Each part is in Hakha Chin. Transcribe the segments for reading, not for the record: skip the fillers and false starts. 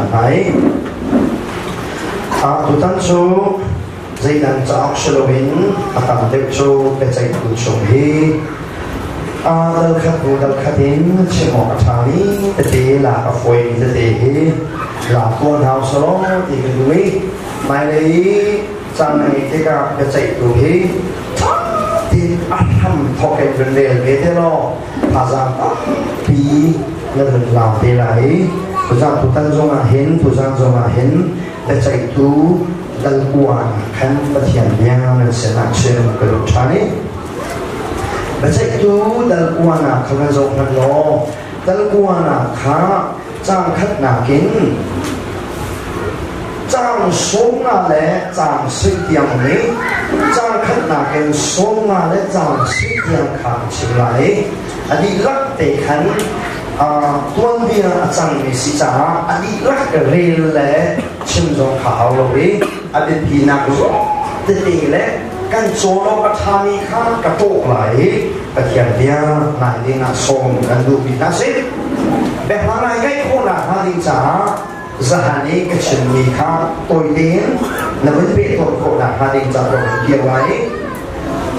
hna hnga i tutan cu zeidang cauk si loin a tam deuh cu biaceihtu chung hi dal khat hnu dal khat in chim awk a ṭhami tete lak a fawimi tete hi lak tuan hau selaw ti ka duh i hmailei caan na ngeih tikah biaceihtu hi ṭha tein a hram thawk in run rel ve te law thazaang tampi na run lau te lai i tuzaan tutan zongah hin tuzaan zongah hin biaceihtu dalkuan khan Pathian bia nan sinah chim ka duh ṭhan i biaceihtu dalkuan ah kha van zoh hmanh law dalkuan ah kha caang khatnak in caang 15 le caang 10 tiang um i caang khatnak in 15 le caang 10 tiang kha a chim lai i a dihlak te khan tuanbia a cangmi si caah a dihlak rel le chim zong kha hau lo i a biapinak zong tete le kan cawn awk a ṭhami kha ka ṭawk lai i Pathian bia ngai ding ah sawm kan duhmi hna si. Biahma ngai ngaih khawhnak hnga ding caah zahan i ka chimmi kha tawi tein na vun peh tawn khawhnak hnga ding caah ka vun kir lai.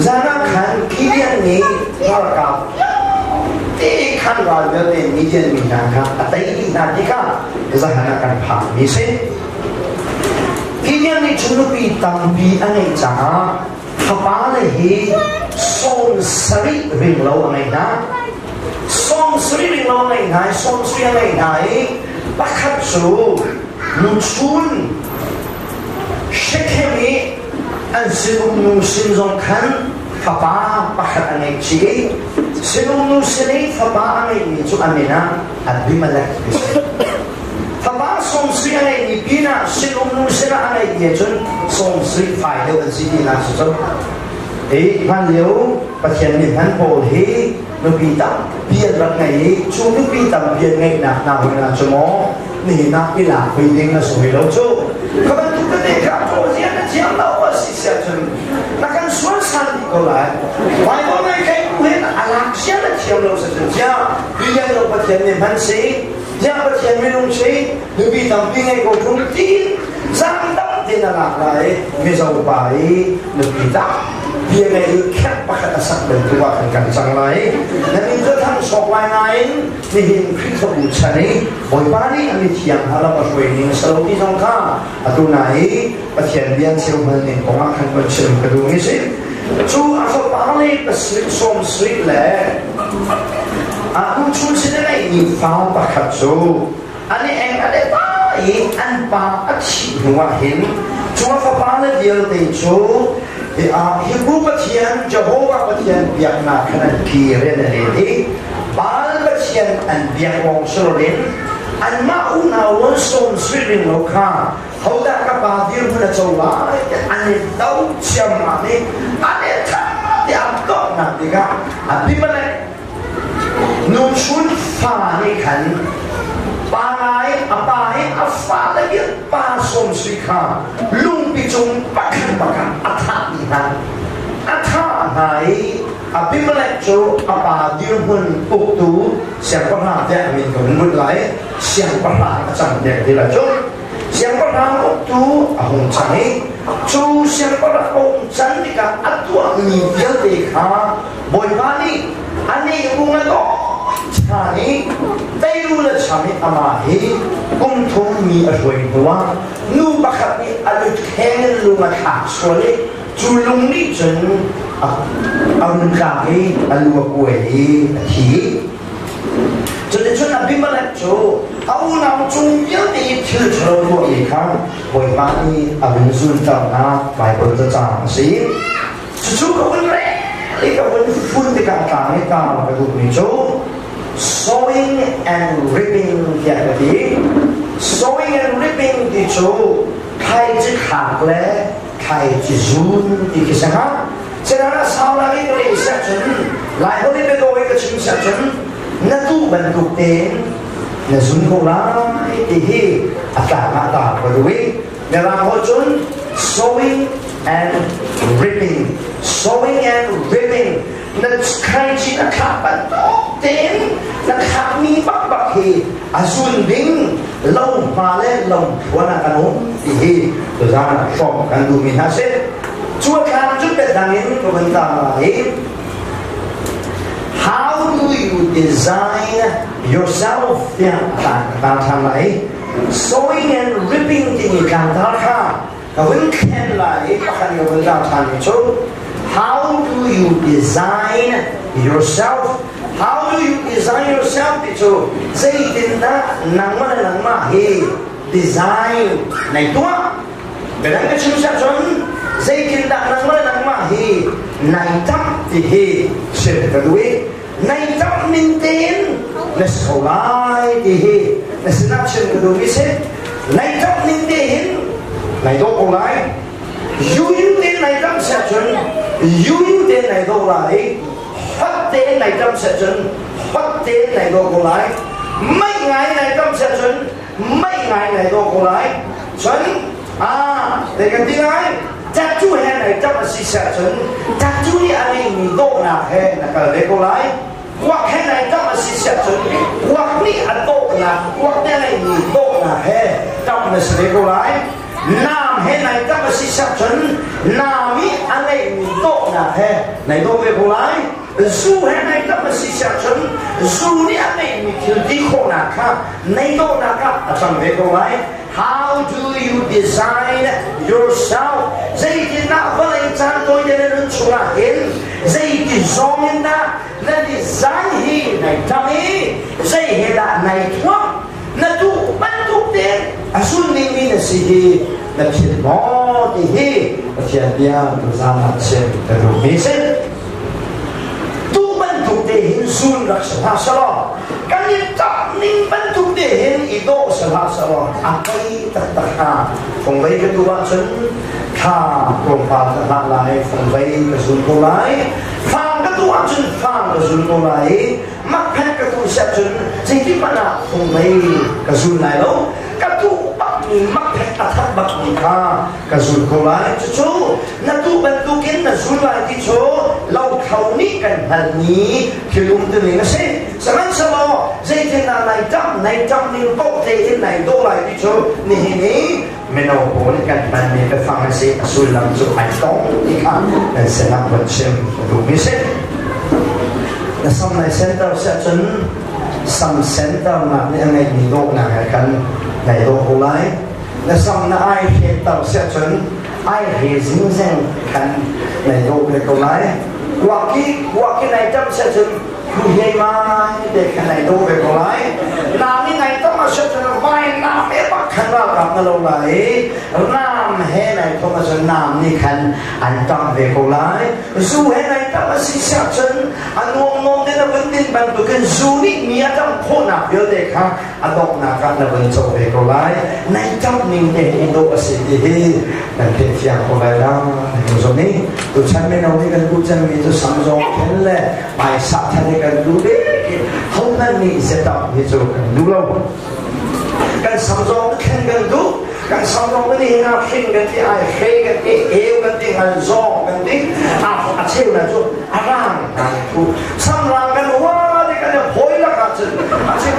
Zan ah khan Gideon nih ralkap te khan ral vialte Midian mi hna kha a tei dih hna tikah zahan ah kan phakmi si. Gideon nih cun nupi tampi a ngeih caah fapale hi 70 ring lo a ngei hna. 70 ring lo a ngei hna i 70 a ngei hna i pakhat cu nuchun Shekhem i an sinum nu sin zong khan fapa pakhat a ngeih chih i sinum nu sin i fapa a ngeihmi cu a min ah Abimelech ti si. Fapa 70 a ngeihmi pinah sinum nu sinah a ngeihmi ahcun 70 fai deuh an si tinak si cu. Hi hlan lio Pathian nih hman pawl hi nupi tampi an rak ngei i cu nupi tampi an ngeihnak hna hoi hna cu maw nihin ah i lak hui ding a si hui lo cu. Kha bantuk tete kha zia na thiam lo a si siah cun na kan sual san dih ko lai. Bible ngai kai bu hin a lak sia na thiam lo si cun cia Bible lo Pathian nih hman si ziah Pathian minung si nupi tampi ngei ko ṭung tiin zang dam tein a lak lai Mizo pa i nupi tampi a ngei i kherh pakhat a sak bantuk ah khan kan cang lai. Na min cu thang sawk lai nain nihin Khrihfabu chan i Bawipa nih a mithiang hna lam a hruai ning a si lo ti zong kha atu na i Pathian bia cheu hman ning kong ah khan kan chim ka duh mi si. Cu a fapa le pasarih 70 le a hnu sin a ngeihmi fa pakhat cu an i eng an i pa i an pa a thih hnu ah hin cu a fapa le vialte cu Hebrew Pathian Jehovah Pathian biaknak khan an kir in an let i Baal Pathian an biak lawng si loin anmah unau rual 70 ring lo kha hodah ka pa dirhmun a co lai an i do ciammam i an i tha ti an tonnak tikah Abimelech nuchun fa nih khan pa ngai a pa i a fale i pa 70 kha lungpi cung pakhat pakhat a thah dih hna. A thah hna i Abimelech cu a pa dirhmun uktu siangpahrang tiah a min ka hun bunh lai. Siangpahrang a cang tiah ti lai cu. Siangpahrang uktu a hung cang i cu siangpahrang a hung can tikah a tuahmi vialte kha Bawipa nih anih hung a dawh ṭhan i teiru le cham i amah hi kum thum mi a hruai hnuah nu pakhat nih a lutkheng in lung a thlak sual i cu lung nih cun a run tlak i a lu a kuai i a thi. Cuticun Abimelech cu a unau cung vialte i thil ṭhalo tuahmi kha Bawipa nih a vun zulternak Baibal cacang a si. Cucu ka hun rel i ka hun fun tikah a tlang i tar ka duhmi cu sowing and reaping tiah ka ti. Sowing and reaping ti cu thlaici thlak le thlaici zun ti khi si hnga. Cucaah a sau lai i ka leh siah cun Laiholh i biadawi ka chim siah cun na tuh bantuk tein na zun ko lai ti hi a tlang ah tar ka duh i Mirang holh cun sowing and reaping, sowing and reaping. Na thlaici na thlak bantuk tein na thlakmi bakbak hi A zun ding lo hma le lo thluan ah kan um ti hi tuzaan ah hrawm kan duhmi hna si. Cu a thlan cu biadang in ka vun tang lai. How do you design yourself tiah a tang ṭhan lai. Sowing and reaping timi tlangtar kha ka vun thlen lai i pakhat ka vun tang ṭhan mi cu How do you design yourself? How do you design yourself ti cu zeitindah nangmah le nangmah hi design nai tuah? Biadang ka chim siah cun zeitindah nangmah le nangmah hi nai ṭamh ti hi chim ka duh i nai ṭamh ning tein na si kho lai ti hi na sinah chim ka duhmi si. Nai ṭamh ning tein nai dawh ko lai. Yuyu tein nai ṭamh siah cun yuyu tein nai dawh lai. Hot tein nai ṭamh siah cun hot tein nai dawh ko lai. Mei ngai nai ṭamh siah cun mei ngai nai dawh ko lai. Cun zei kan ti lai? Tattoo he nai ṭamh a si siah cun tattoo nih a ngeihmi dawhnak he na kal ve ko lai. Kuak he nai ṭamh a si siah cun kuak nih a dawhnak, kuak nih a ngeihmi dawhnak he ṭamh na si ve ko lai. Naam he nai ṭamh a si siah cun naam i a ngeihmi dawhnak he nai dawh ve ko lai. Zu he nai ṭamh a si siah cun zu nih a ngeihmi thil ti khawhnak kha nai dawhnak ah a cang ve ko lai. How do you design yourself? Zeitindah vawlei caan tawi na nun chungah hin zeiti zawng in dah na design hi nai ṭam i zei he dah nai thuam? Na duh bantuk tein a zun dingmi na si hi na philh maw ti hi Pathian bia tuzaan ah chim ka duhmi si. Tu bantuk te hin zun rak si hlah selaw kan i ṭah ning bantuk te hin i dawh si hlah selaw a pei taktak hnga. Fungvei ka duh ahcun thla tlawmpal ka hlah lai, fungvei ka zun ko lai. Fang ka duh ahcun fang ka zun ko lai i makphet ka duh si ahcun zeiti hmanh ah fungvei ka zun lai lo. Ka duh bakmi makphet a that bakmi kha ka zul ko lai. Cucu na tuh bantukin na zul lai ti cu lothlo nih kan hngalhmi thil umtuning a si. Sihmanhsehlaw zeitindah nai ṭamh, nai ṭamh ning paoh tein nai dawh lai ti cu nihin i mino pawl nih kan hmanmi biafang a si. A sullam cu ai tong ti kha kan sinah von chim ka duhmi si. Na sam nai center si ahcun sam center nak nih a ngeihmi dawhnak he khan nai dawh ko lai. Na sam na ai hretter si ahcun ai hre zingzeng khan nai dawh ve ko lai. Kuak ki nai ṭamh si ahcun khuhei mai te khan nai dawh ve ko lai. Nam i nai ṭamh si ahcun vai nam e bak khan ralkap na lo lai. Nam he nai thawk ahcun nam nih khan an ṭamh ve ko lai. Zu he nai ṭamh a si si ahcun a nuam nuam te na vun din bantukin zu nih mi a ṭamh khawhnak vialte kha a donghnak ah na vun co ve ko lai. Nai ṭamh ning te hi dawh a si ti hi kan theih fiang ko lai la. Zong nih tuchan mino nih kan duh cemmi cu samzawng then le hmaisah then hi kan duh bik i hohmanh nih zetam hi cu kan duh lo. Kan samzawng thlen kan duh. Kan samzawng kan hi na hring kan ti, ai hre kan ti, eu kan ti, ngan zawng kan ti. A cheu na cu a rang kan thu. Samrang kan hua te kan hoi lakah cun a cheu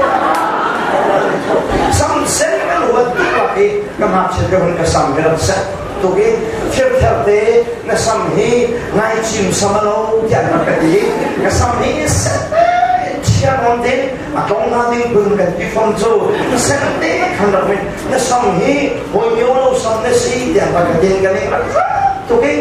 sam sen kan huat tuk lak i ka ngakchia ka hun ka sam hi rak set tuk i thirther te na sam hi ngai cim sam a lo tiah rak ka ti. Ka sam hi set chia nawn te a tlong na ding phun kan ti fom cu sen te khan rak min na sam hi hoi mio lo sam na si tiah rak ka tin ka ning rak tuk i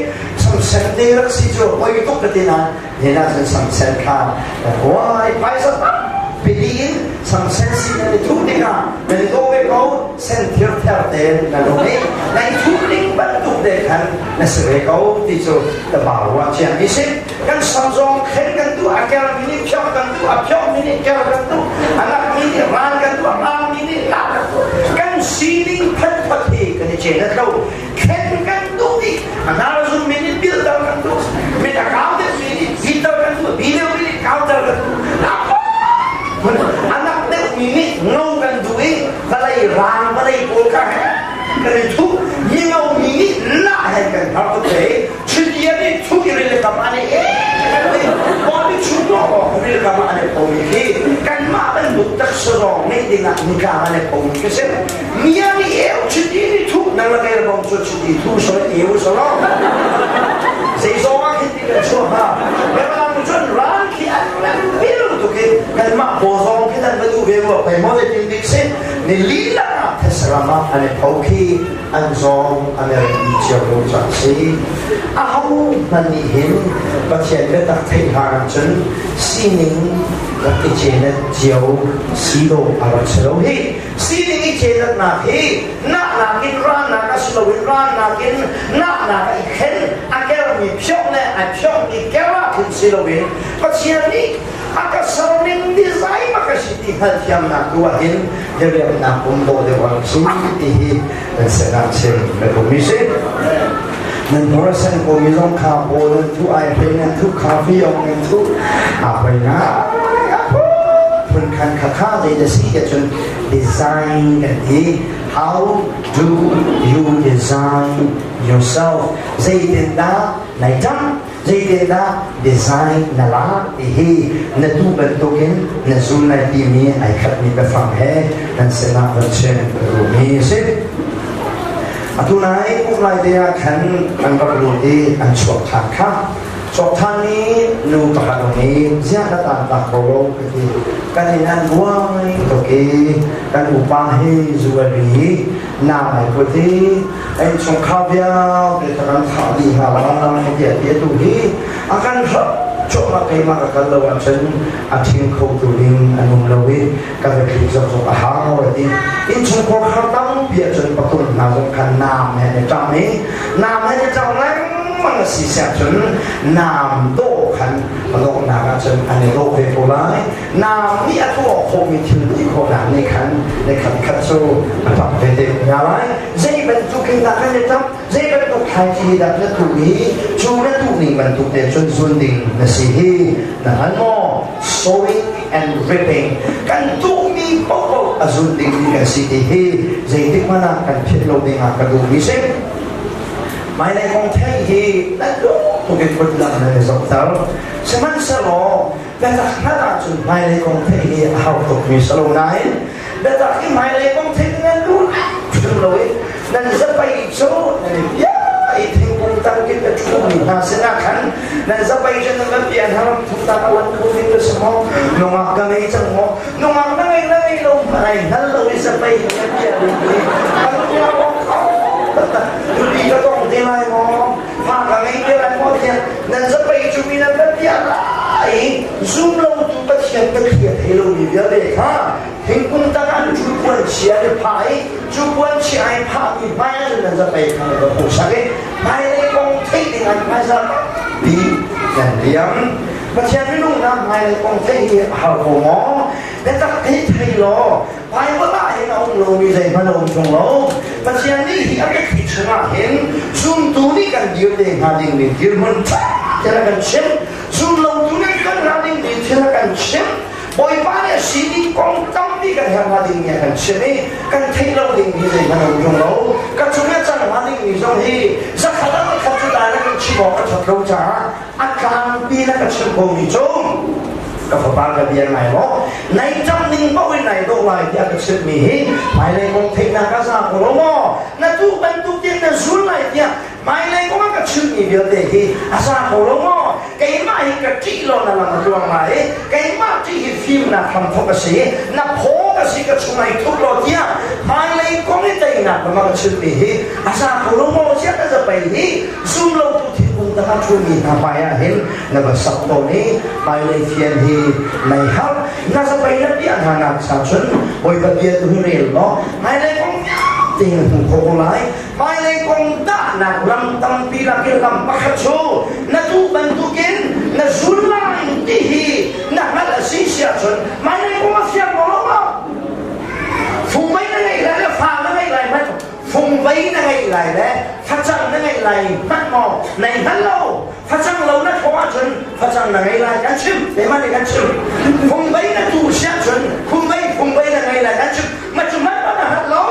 sam sen te rak si cu hoi tuk ka ti na Nihin ahcun samsen kha huai phaisa tampi in samsen si nan i thuh tikah nan i dawh ve ko. Sen thirther tein na lung i na i thuh ding bantuk te khan na si ve ko ti cu ka bau ruah ciami si. Kan sam zong khen kan duh, a kermi nih phiok kan duh, a phiokmi nih ker kan duh, a lakmi nih ran kan duh, a rangmi nih lak kan duh. Kan sining phatphat hi kan i cen lo. Khen kan duh dih. A hnar zum mi nih pilter kan duh. Mit a kau deuh mi nih ziter kan duh. Bi deuh mi nih kauter kan duh. Anak deuh mi nih ngo kan duh i vawlei rang vawlei pawl kha kan i thuh. Mi ngo mi nih lah he kan har tuk ve. Chundia nih thuh i ril kam ane e. Bawmi chung Ril kam ah an i phomi khi kanmah bantuk taksa zong ngeih dingah nitlang an i phomi khi si. Mia ni eu chiti ni thu nang la kei bong cu chiti thu so eu so lo. Zeizong ah khin ti kan chuah hnga. Ramang cun ral khi an rem bil tuk i kanmah paw zong khi nan va duh ve maw pei maw zeitin bik si ni lila ah thesram ah an i pho khi an zawng an i rem cio lo ca si. Aho hmanh nih hin Pathian biatak theih hlan ahcun sining rak i cenet cio si dawh a rak si lo hi. Sining i cenetnak hi nahnak in ranak a si loin ranak in nahnak a i khen a kermi phiok le a phiokmi ker ah khin si loin Pathian nih a ka serning design a ka si ti hngalhthiamnak tu ah hin diriamnak um dawh deuh ang si ti hi nan sinah chim ka duhmi si. Nan hmursen ko mi zong kha pawl nan thu ai hlei nan thu kha fi ong nan thu a hoi nga phun khan kha kha zei da si te cun design kan ti. How do you design yourself? Zeitin dah nai ṭang? Zeitindah design na lak ti hi na duh bantukin na zul lai timi ai khatmi biafang he nan sinah van chim ka duhmi a si. Atu nai kum lai te ah khan an rak lut i an chuak ṭhan kha. Chuak ṭhan i nu pakhat um i ziah na tan tak ko lo ka ti. Kan inn an buai tuk i kan upa hi zu a ri i na ngai put i a innchungkhar vialte kha kan thah dih hna lai tiah ti atu hi a kan hlauh cuahmah. Keimah ka kal lo ahcun a ṭhing khotu ding an um lo i ka va tlik zokzok a hau a ti. Innchungkhar khar tampi ahcun patung hna zong khan naam he an i ṭam i naam he an i ṭam lengmang a si siah cun naam dawh khan a donghnak ahcun an i dawh ve ko lai. Naam nih a tuah khawhmi thil ti khawhnak nih khan ni khat khat cu a ṭap ve te hna lai. Zei bantuk in dah kan i ṭap, zei bantuk thlaici dah na tuh i cu na tuh ning bantuk te cun zun ding na si hi na hngal maw? Sowing and reaping, kan tuhmi paohpaoh a zun dingmi kan si ti hi zeitik hmanh ah kan philh lo ding ah ka duhmi si. Hmailei kong theih hi nan duh tuk in phundang nan i zohter. Sihmanhsehlaw biatak hngalh ahcun hmailei kong theih hi a har tukmi si lo nain biatak hi hmailei kong theih nan duh hrim lo i nan zapei cu nan i bia i thingkung tangkin a ṭhumi hna sinah khan nan zapei cu nan van bia hna ram thum tak a lan kho ding na si maw? Nungak ka ngei cang maw? Nungak na ngei na ngei lo hmanh ai hngal lo i zapei ka bia ding hi kan bia kong nupi ka tong te lai maw? Fa ka ngei te lai maw? Tiah nan zapei cu mi nan van bia lai. Zum lotu Pathian ka thlia thei lomi vialte kha thingkung tang an cu puan chia an i phah i cu puan chia ai phahmi hmai ah cun nan zapei kha nan va hmuhsak i hmailei kong theih ding an hmaisa tampi nan liam. Pathian minung hna, hmailei kong theih hi a har ko maw? Biatak thei thei law Bible ah hin a um lomi zeihmanh a um ṭung lo. Pathian nih hi a biathli chungah hin zumtu nih kan dir te hnga dingmi dirhmun ṭha tein a kan chimh. Zumlotu nih kan hnga dingmi thil a kan chimh. Bawipa nih a sining kong tampi kan herh hnga dingmi a kan chimh i kan theih lo dingmi zeihmanh a um ṭung lo. Ka cung i a cang hnga dingmi zong hi zakhat ah khat cu dai na kan chimh awk a ṭhat lo caah a tlangpi na ka chimh komi cu ka fapa, ka bia ngai maw, nai ṭam ning paoh in nai dawh lai tiah ka chimhmi hi hmailei kong theihnak a za ko lo maw? Na tuh bantuk in na zul lai tiah hmailei kong a ka chimhmi vialte hi a za ko lo maw? Keimah hi ka ṭih law na lam a tluang lai i keimah ṭih hi fimnak hramthawk a si, na phaw ka si, ka chung ai thup law tiah hmailei kong i teinak lam a ka chimhmi hi a za ko lo maw? Tiah ka zapei hi zum lotu thingkung tangah ṭhumi hna hmaiah hin na va sak tawn i hmailei fian hi nai harh. Na zapei na piah hna nak cha cun Bawipa bia tu hi rel law hmailei kong vialte na hmu kho ko lai. Hmailei kong dahnak lam tampi lakin lam pakhat cu na duh bantukin na zul lai ti hi na hngalh a si si ahcun hmailei kong a fiang ko lo maw? Fungvei na ngeih lai le fa na ngeih lai hmanh, fungvei na ngeih lai le facang na ngeih lai hmanh maw nai hngal lo? Facang lo na thlawh ahcun facang na ngei lai kan chim, keimah nih kan chim. Fungvei na tuh si ahcun fungvei fungvei na ngei lai kan chim. Ma cu hmanh na hngal lo.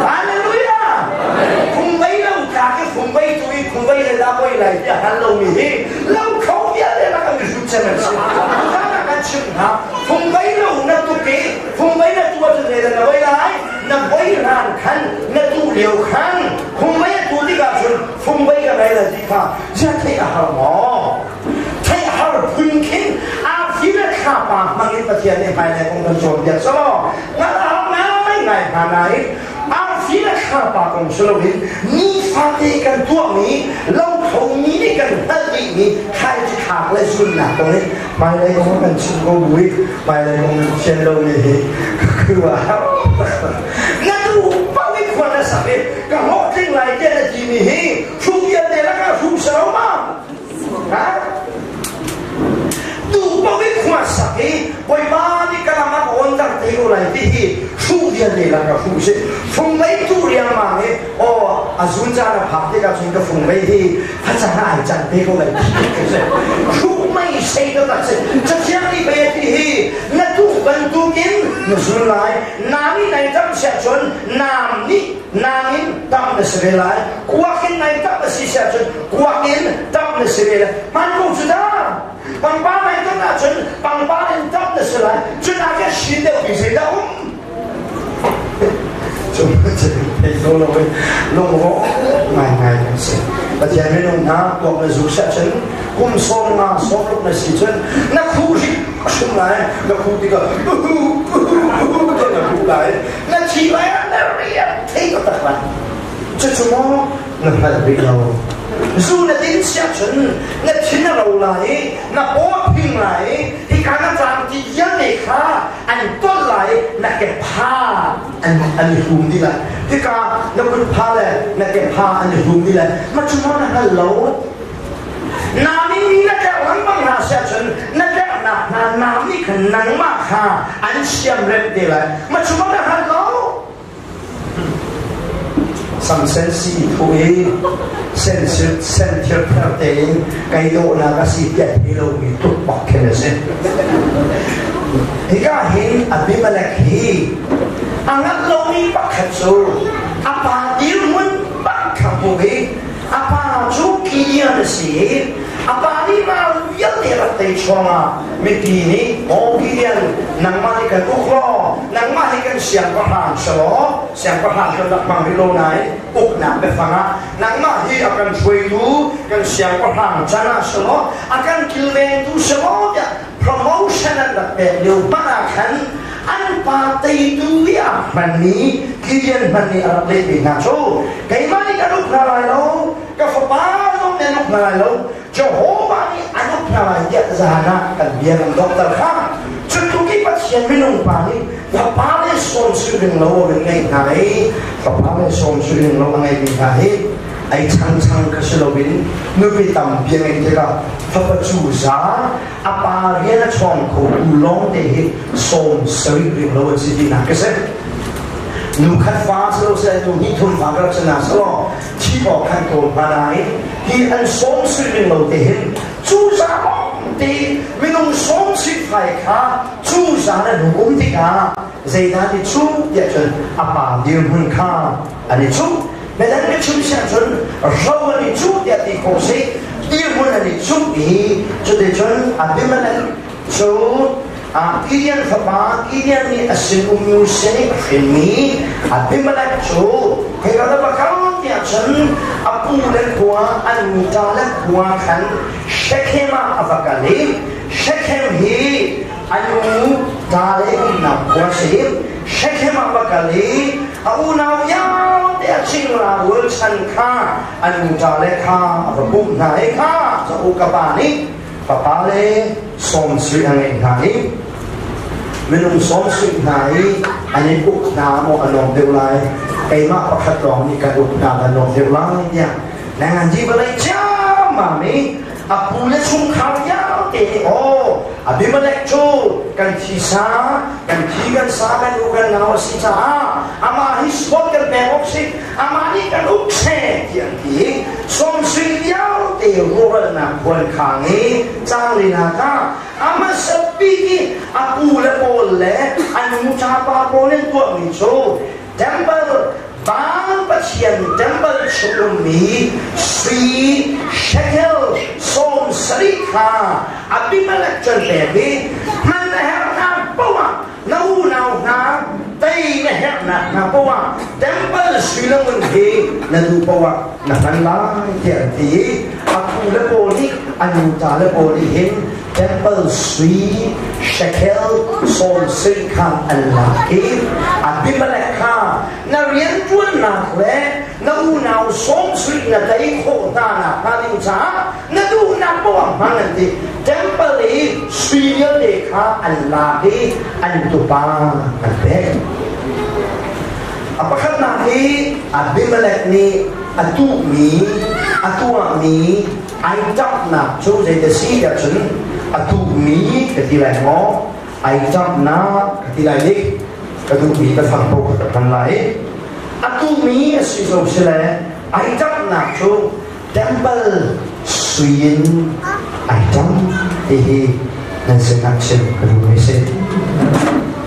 Hallelujah! Fungvei lo tlak i fungvei tu i fungvei le dah poi lai tiah hngal lomi hi lo kho vialte lak an i hrut cem an si. bia selaw hngalh a har ngaingai hnga nain arfi le thlapa kong si loin nifate kan tuahmi lothlomi nih kan hngalh dihmi thlaici thlak le zunnak kong in hmailei kong kan chim ko bu i hmailei kong thian lomi hi khuaruah har na duh paoh in khua na sak i ka hlawhtling lai tiah na timi hi hruh vialte lakah hruh si lo ma? Ha? Tu paoh in khua sak i Bawipa nih ka lam a ka awnter te ko lai ti hi hruh vialte lakah hruh si. Fung vei tu riangmang i aw a zun caan a phak tikah cun ka fung vei hi facang ah ai can te ko lai ti si. Hruh mei sei taktak si. Cathiang nih pei a ti hi na duh bantukin na zul lai. Na nih nai tam siah cun nam nih nangin tam na si ve lai. Kuak in nai tam na si siah cun kuak in tam na si ve lai. Hman ko cu dah. Pangpar nai tam ahcun pangpar in tam na si lai. Cun ah khin sin deuh mi zeidah um? Lungrawh ngaingai kan si. Pathian minung hna tuak na zu siah cun kum 50 60 na si cun na khu hrim hrim lai na khu tikah uhu uhu uhu te na khu lai na thi lai ah na rian thei taktak lai. Cucu maw na hngalh rih lo. Zu na din siah cun na thin a ro lai i na paw a phing lai i hika na tlang ti vialte kha an tolh lai na ke pha an i hum dih lai. Hika na kut pha le na ke pha an i hum dih lai. Ma cu maw na hngal lo? Nam in mi na tlerh lengmang hna siah cun na tlerhnak hna nam nih khan nangmah kha an siamremh te lai. Ma cu maw na hngal lo? Samsen si thu i sen thirther tein kai dawhnak a si tiah thei lomi tuk bak khin a si. Hika hin Abimelech hi a ngalh lomi pakhat cu a pa dirhmun bak kha hmu i a pa cu Gideon a si i a pa nih ral vialte rak tei chuangah mipi nih maw Gideon nangmah nih kan uk law nangmah hi kan siangpahrang si law siangpahrang kan rak hmang rih lo nain uknak biafang ah nangmah hi a kan hruaitu kan siangpahrang can ah si law a kan kilvengtu si law tiah promotion an rak pek lio hmanh ah khan an pa teitu i a hmanmi Gideon hman nih a rak lehmi hna cu keimah nih kan uk hna lai lo ka fapa zong nih an uk hna lai lo Jehovah nih an uk hna lai tiah zan ah kan bia kan donghter kha. Cutluk i Pathian minung pa nih fapa le sawm si ring lo a ngeih hna i fapa le sawm si ring lo a ngeihmi hna hi ei changchang kha si loin nupi tampi a ngeih tikah fapa cu za a pa rian a chawng kho tu lawng te hi 70 ring lo an si tinak ka si. Nu khat fa si lo seh nu hnih thum fa ka rak si na selaw thi awk khan kawl hna nain hi an sawm ring lo te hin cu za te minung sawm sik fai kha cu za na hung um tikah zeidah ni cu tiah cun a pa dirhmun kha an i cuh medang ka chim siah cun ro an i cuh tiah ti khawh si dirhmun an i cuh i cuticun Abimelech cu Gideon fapa Gideon nih a sinum nu sin i a hrinmi Abimelech cu hika na va kal tiah cun a pu le khua an nuṭa le khua khan Shechem ah a va kal i Shechem hi a nu ṭa le umnak khua si. Shechem ah va kal i a unau vialte a cingla rualchan kha an nuṭa le kha a va pumh hna i kha ca u ka pa nih Fapa le sawmsui a ngeih hna i minung sawmsui hna i an in uk hna maw a lawm deuh lai keimah pakhat lawng nih kan uk hna kan lawm deuh lai tiah nanganji vawlei ciammam i a pu le chungkhar vialte nih aw Abimelech cu kan thisa kan thi kan sa kan u kan nau a si caah amah hi sual kan pek awk si amah nih kan uk seh tiah an ti. Sawmsui vialte rawhralnak khuankhang i canglinak ah a hmasa bik i a pu le pawl le a nu ṭapa pawl in tuahmi cu temple Baal pathian temple chung ummi sui shekel 70 kha Abimelech cu an pek i hman a herhnak paoh ah na unau hna tei na herhnak hna paoh ah temple sui le ngun hi na duh paoh ah na hman lai tiah an ti i a pu pu le pawl nih a nu ta le pawl nih hin temple sui shekel 70 kha an lak i Abimelech kha na rianṭuannak le na unau 70 na tei khawh hna nakhnga ding caah na duhnak poah hmang an ti. Temple i sui vialte kha an lak i an tupa an pek. A pakhatnak hi Abimelech nih a tuhmi a tuahmi ai ṭamhnak cu zeidah si tiah cun a tuhmi ka ti lai maw, ai ṭamhnak ka ti lai dik, ka duhmi ka fang ko ka hman lai. A tuhmi a si zo si le ai ṭamhnak cu temple sui in ai ṭam ti hi nan sinah chim ka duhmi si.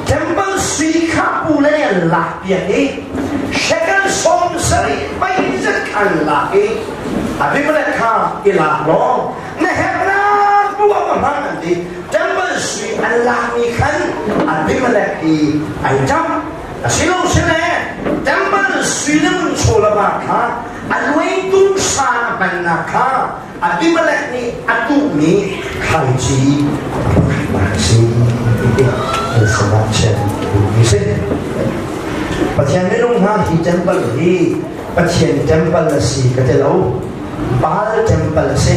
Temple sui kha pu le an lak piak i shekel 70 pei zet an lak i Abimelech kha i lak law na herhnak bu ah va hmang an ti. Temple sui an lakmi khan Abimelech hi ai ṭam. Asilo sile temple sui le mun chawlama kha a luai tung sa a hmannak kha Abimelech nih a tuhmi thlaici pakhat si. An sinah chen mi si. Pathian minung hna, hi temple hi Pathian temple a si ka ti lo, Baal temple a si.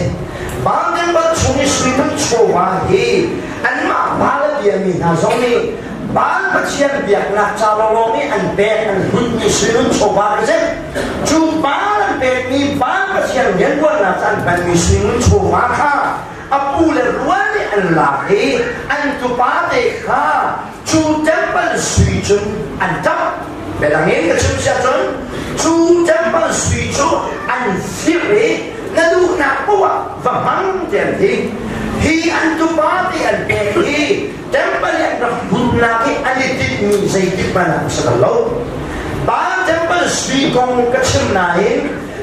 Baal temple chung i sui man chawva hi anmah Baal a biami hna zong nih Baal pathian biaknak ca lawnglawng i an pek an hlutmi sui man chawva a si. Cu Baal an pekmi, Baal pathian rianṭuannak ca an hmanmi sui ngun chawva kha a pu le rual nih an lak i an tupa te kha cu temple sui cun an ṭamh. Biadang in ka chim siah cun cu temple sui cu an fir i na duhnak paoh ah va hmang tiah an ti. Hi an tupa te an pek hi temple i an rak bunnak i an i tinhmi zeitik hmanh ah a si bal lo. Baal temple sui kong ka chim nain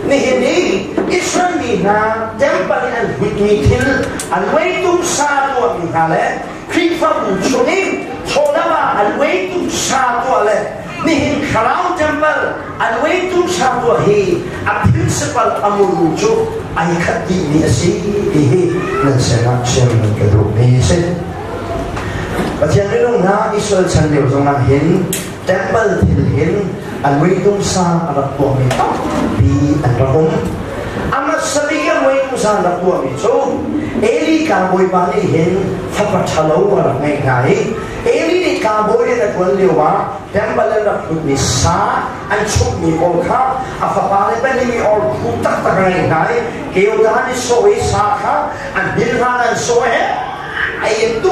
nihin i Israel mi hna temple i an hutmi thil a luaitum sa tuahmi hna le Khrihfabu chung i chawdam ah a luaitum sa tuah le nihin thlarau temple a luaitum sa tuah hi a principle a muru cu ai khat dihmi a si ti hi nan sinah chim ka duhmi a si. Pathian minung hna, Israel chan lio zongah hin temple thil hin a luitung sa a rak tuahmi tampi an rak um. A hmasa bik a luitung sa an rak tuahmi cu Eli tlangbawipa nih hin fapa ṭhalo a rak ngeih hna i Eli nih tlangbawi rian a ṭuan lio ah temple an rak hlutmi sa an chumhmi pawl kha a fapa le pahnih or phu taktak a ngeih hna i keuta nih sawh i sa kha an hmin hlan an sawh he ai in tu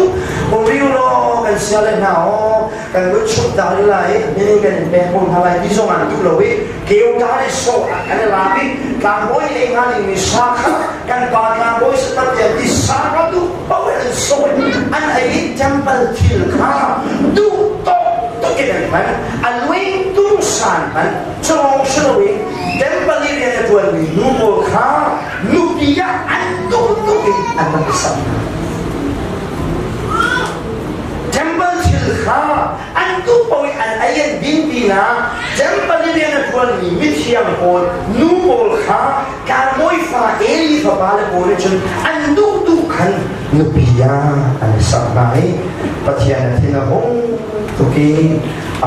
umriu law kan sia le hna aw kan vun chumh ta rih lai i kan in pek ko hna lai ti zong an duh lo i keuta le sawh an i lak i tlangbawi le hnga dingmi sa kha kan pa tlangbawi satam tiang ti sa kha duh paoh in an sawh i an ei i temple thil kha duh tawk tuk in an hman, a luing tung san hman. Culawng si loin temple i rian a ṭuanmi nu pawl kha nupi ah an duh tuk in an rak i sam hna. Temple thil kha an duh paoh i an ei an din pinah temple i rian a ṭuanmi mithiang pawl nu pawl kha tlangbawi fa Eli fapa le pawl nih cun an duh duh khan nupi ah an i sak hna i Pathian a thin a hung tuk i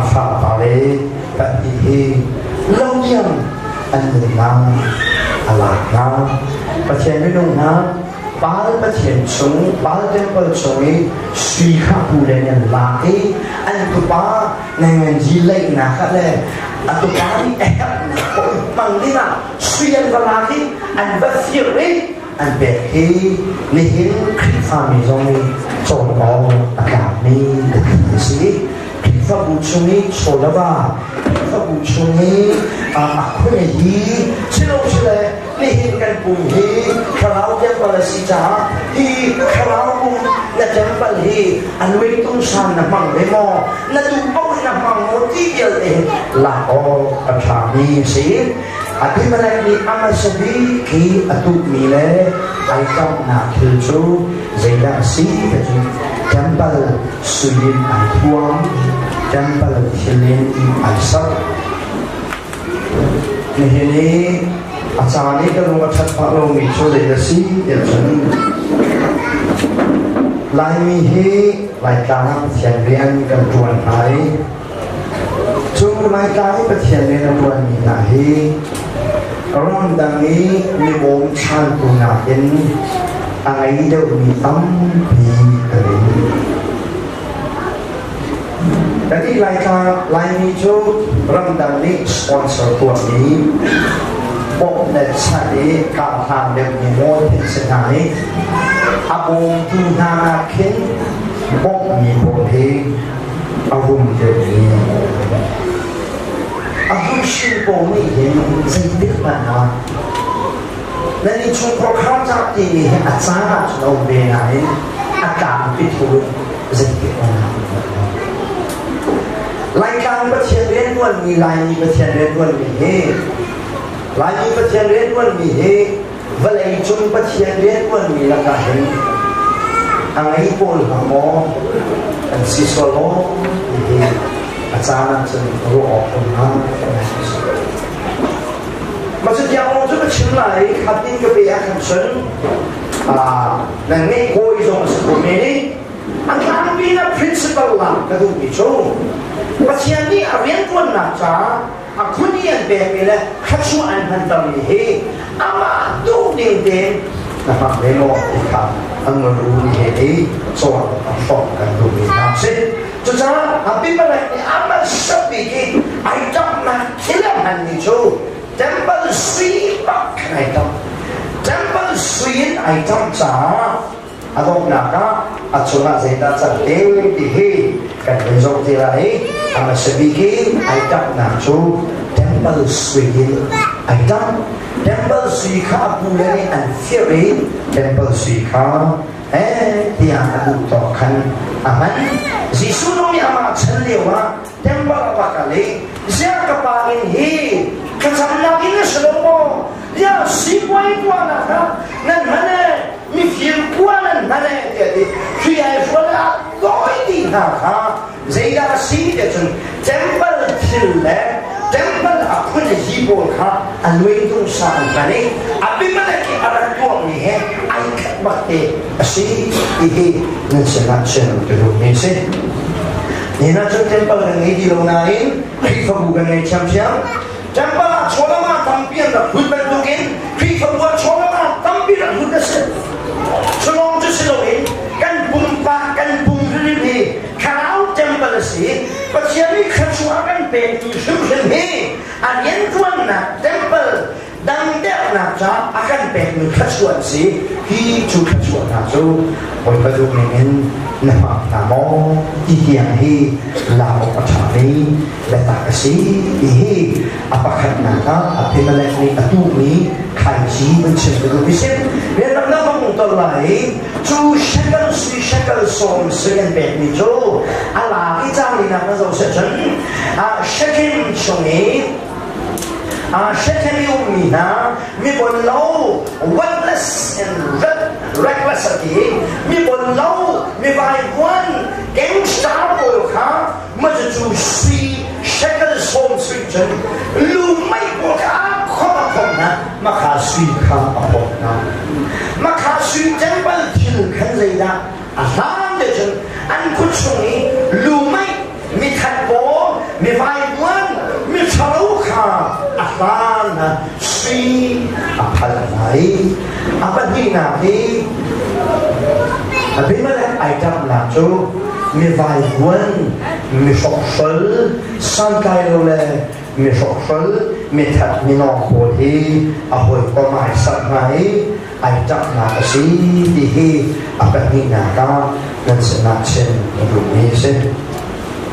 a fapa le pahnih hi lo tiang an nunnak a lak hna. Pathian minung hna, Baal pathian chung, Baal temple chung i sui kha pu le an lak i an tupa nenganji leihnak ah le a tupa nih a herhnak paoh hmang dingah sui an va lak i an va fir i an pek hi nihin Khrihfami zong nih cawn awk a tlakmi biapi a si. Khrihfabu chung i chawlava, Khrihfabu chung i a khune hi silosile nihin kan pum hi thlarau temple a si caah hi thlarau pum na temple hi a luitung san na hmang ve maw, na duh paoh in na hmang maw ti vialte hi lak awk a ṭhami a si. Abimelech nih a hmasa bik hi a tuhmi le ai kamhnak thil cu zeidah a si ti cu temple sui in ai thuam, temple thil in ai sak. Nihin i A caan i ka lung a ṭhat phah lomi cu zei a si tiah cun Laimi hi Laitlang ah Pathian rian kan ṭuan hna i cu Laitlang i Pathian rian a ṭuanmi hna hi ramdang i mibawm chantu nakin a ngei deuhmi tampi kan um. Kannih Laitlang Laimi cu ramdang nih sponsor tuahmi bawmh le chanh i karhlang deuhmi maw thin si hna i a bawmtu hna nakkhin bawmhmi pawl hi a rum deuhmi a hruhsin pawl nih hin zeitik hmanh ah nan innchungkhar khar cah timi hi a caan ah cun a um ve nain a tlangpi thu in zeitik hmanh ah Laitlang Pathian rianṭuanmi Laimi Pathian rianṭuanmi hi Laimi Pathian rianṭuanmi hi vawlei cung Pathian rianṭuanmi lakah hin a ngei pawl hna maw an si sual maw ti hi a caan ah cun ruah awk um hnga. Mah cu tiang lawng cu ka chim lai khat in ka pe ah khan cun nan ngeih kawi zong a si ko men i a tlangpi na principle lang ka duhmi cu Pathian nih a rianṭuannak caah a phun i an pekmi le thluachuah an hmantermi hi amah duh ning tein na hmang ve law ti kha an ru ni he i cawn a hrawk kan duhmi hna si. Cucaah Abimelech nih amah sabik i ai ṭamhnak thil a hmanmi cu temple sui bak khan ai ṭamh. Temple sui in ai ṭamh caah a donghnak ah a cungah zeidah can te ti hi kan vun zoh te lai i a hmasa bik i ai ṭamhnak cu temple sui in ai ṭamh. Temple sui kha a pu le nih an fir i temple sui kha tiah a duh tawk khan a hman. Jesuh zong nih amah chan lio ah temple a va kal i ziah ka pa inn hi thlacamnak inn a si lo maw? Ziah sipuai tuahnak ah nan hman e, mifir kua nan hman e tiah ti hri ai hrual ah dawi dih hna kha zeidah a si tiah cun temple thil le temple a phun hi pawl kha a luai sa an hman i Abimelech i a rak tuahmi he ai khat bak te a si ti hi nan sinah chim ka duhmi a si. Nihin ah cun temple kan ngei ti lo nain Khrihfabu kan ngei ṭhiamṭhiam. Temple ah chawlama tampi an rak hlut bantukin Khrihfabu ah chawlama tampi rak hlut a si. Culawng cu si loin kan pumpak kan pum hrimhrim hi thlarau temple a si. Pathian nih thluachuah a kan pekmi hrimhrim hi a rianṭuannak temple dangdernak caah a kan pekmi thluachuah an si. Hi cu thluachuah hna cu Bawipa duh ning in na hmang hna maw ti tiang hi lak awk a ṭhami biatak a si ti hi a pakhatnak ah Abimelech nih a tuhmi thlaici van chim ka duh. Bisim rianram na hmang tol lai cu shekel sui shekel sawm sui an pekmi cu a lak i cang linak na zoh seh cun Shekem chung i Shekem i ummi hna mi bon lo worthless and reckless a ti mi bon lo mi vaivuan gangster pawl kha Macucu sui shekel sawm sui cun lumei pawl kha khom a khom hna makha sui kha a phawt hna. Makha sui temple thil khan zeidah a hlan te cun an kut chung i lumei mithat pawl mi vaivuan mi ṭhalo kha a hlan hna sui a phal hna i a pahnihnak hi Abimelech ai ṭamhnak cu mi vaivuan, mi hrokhrol, santlai lo le mi hrokhrol, mi that mi nawng pawl hi a hawikom ai sak hna i ai ṭamhnak a si ti hi a pahnihnak ah nan sinah chim ka duhmi a si.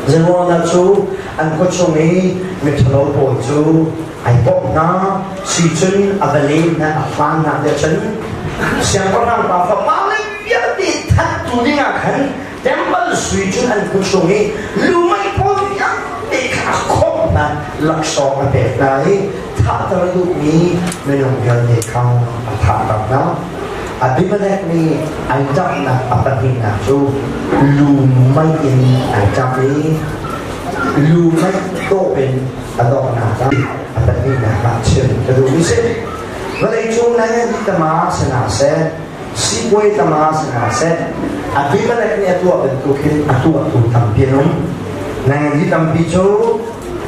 Zeruangah cu an khuachung i miṭhalo pawl cu ai bawmh hna, si cun a va len hna, a hlan hna tiah cun siangpahrang pa fapa le vialte thattu dingah khan temple sui cun an kut chung i lumei pawl vialte kha a khawmh hna, laksawng a pek hna i thahter duhmi minung vialte kha a thahter hna. Abimelech nih ai ṭamhnak a pahnihnak cu lumei in ai ṭamh i lumei dawh in a donghnak ah a pahnihnak ah chim ka duhmi si. Vawleicung le tama si hna seh, sipuai tama si hna seh, Abimelech nih a tuah bantuk hin a tuahtu tampi an um. Nang hi tampi cu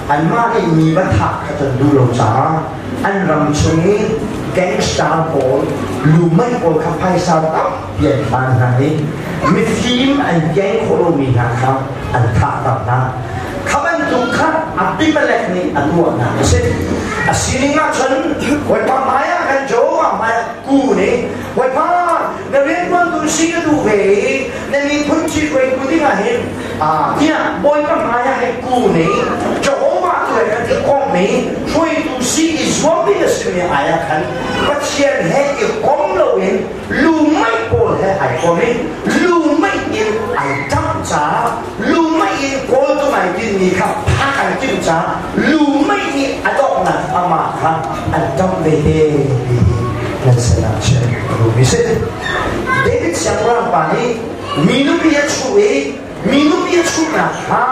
anmah nih mi va thah kha can duh lo caah an ram chung i gangster pawl, lumei pawl kha phaisa tampi an hlan hna i mifim an keng khawh lomi hna kha an thahter hna. Kha bantuk kha Abimelech nih a tuahnak a si. A sining ah cun Bawipa hmaiah khan Jehovah hmaiah ku nih Bawipa na rianṭuantu si ka duh ve i na miphun ṭhithruaitu dingah hin tiah Bawipa hmaiah hin ku nih Jehovah tu he kan i komh i hruaitu si i zuam ding a simi ai ah khan Pathian he i kom loin lumei pawl he ai kom i lumei in ai ṭamh caah lumei in kawltung ai tinhmi kha phak ai timh caah lumei nih a donghnak amah kha an ṭamh ve te ti nan sinah chim ka duhmi si. David siangpahrang pa nih mi nupi a chuh i mi nupi a chuhnak kha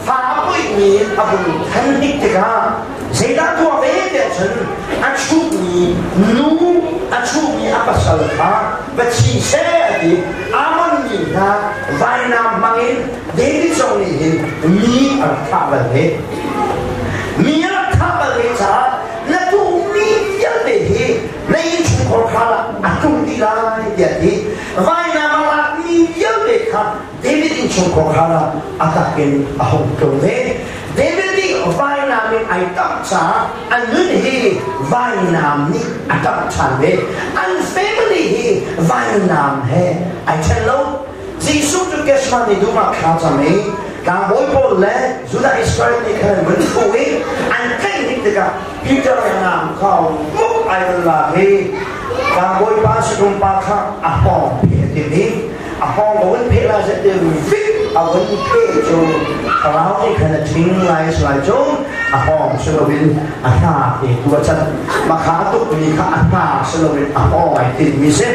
fa a poihmi a vun than hnik tikah zeidah tuah ve tiah cun a chuhmi nu a chuhmi a pasal kha va chi seh a ti. Ammon mi hna vainam hmangin David zong nih hin mi a rak thah bal ve. Mi a rak thah bal ve caah na duhmi vialte hi na innchungkhar khal ah a tlung dih lai tiah ti. Vainam a lakmi vialte kha David innchungkhar khal ah a tak in a hung tlung ve. David nih vainam in ai tamh caah a nun hi vainam nih a tamh ṭhan ve. An family hi vainam he ai ṭhen lo. Jesuh cu Gethsemane dum ah thla cam i tlangbawi pawl le Judah Israel nih khan an vun fuh i an tlaih hnik tikah Peter le ngam kha muk ai van lak i tlangbawi pa sinum pa kha a hngawng pheh a timh i a hngawng a vun pheh lai zet te vik a vun pheh cu thlarau nih khan a ṭhing lai a si lai cu a hngawng si loin a hna te tu a cat mah kha a tukmi kha a hna si loin a hngawng ai tinhmi si.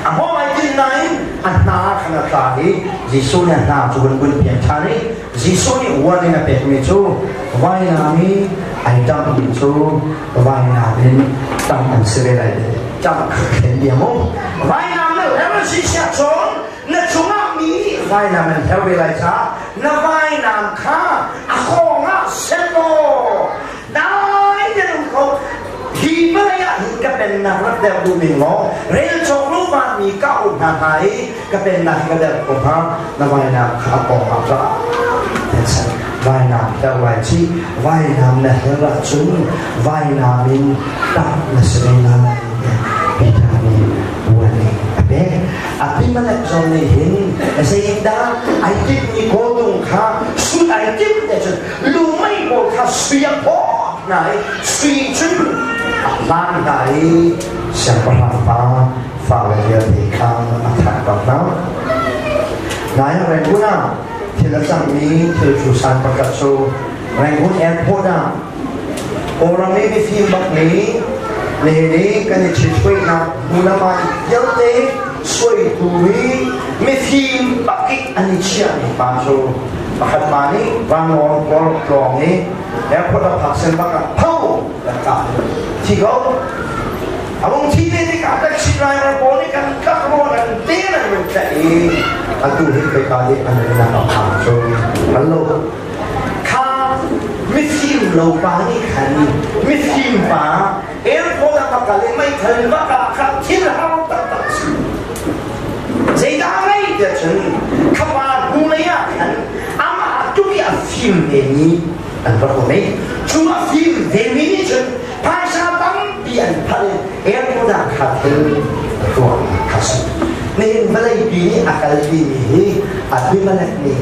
A hngawng ai tinh nain a hna khan a tla i Jesuh nih a hna cu vun vun piak ṭhan i Jesuh nih warning a pekmi cu vainam i ai ṭamhmi cu vainam in ṭamh an si ve lai ṭamh kha thlen diam mu. Vainam na hler a si siah cun na cungah mi nih vainam an hler ve lai caah na vainam kha a hngawng ah set law dai te um ko. Hi vawlei ah hin ka pennak rak deuh duh ning law rel cawk lo vanmi ka um hna hnga i ka pennak hi ka deuh ko hnga. Na vainam kha a pawng ah ra vainam ter lai ci vainam na her ahcun vainam in tah na si ve lai tiah Peter nih warning a pek. Abimelech zong nih hin zeidah ai timhmi kawltung kha sut ai timh te cun lumei pawl kha sui a phawt hna i sui cun a hlan hna i siangpahrang pa fale vialte kha a thah bak hna. Nai Rangoon ah thil a cangmi thil ṭhusan pakhat cu Rangoon airport ah Kawlram i mifim bak nih nihin i kan i ṭhithuainak hmunam ah vialte suaitu hi mifim bak i an i chiahmi pa cu pakhat pa nih vanlawng tlawng i airport a phak sen bak ah tho kan kah thi ko. A vung thi ve tikah taxi driver pawl nih kan kak rawn an ten an run tlaih i atu hi khoika nih an nunnak a phak cu hngal lo. Kha mifim lo pa nih khan mifim pa airport ah va kal i meithal va kah kha thil har taktak a si. Zeidah a ngei tiah cun kha pa hnulei ah khan amah tuk i a fim vemi an rak um i cu a fim vemi nih cun phaisa tampi an phalh i airport ah kha thil tuah kha si. Nihin vawleipi nih a kalpimi hi Abimelech nih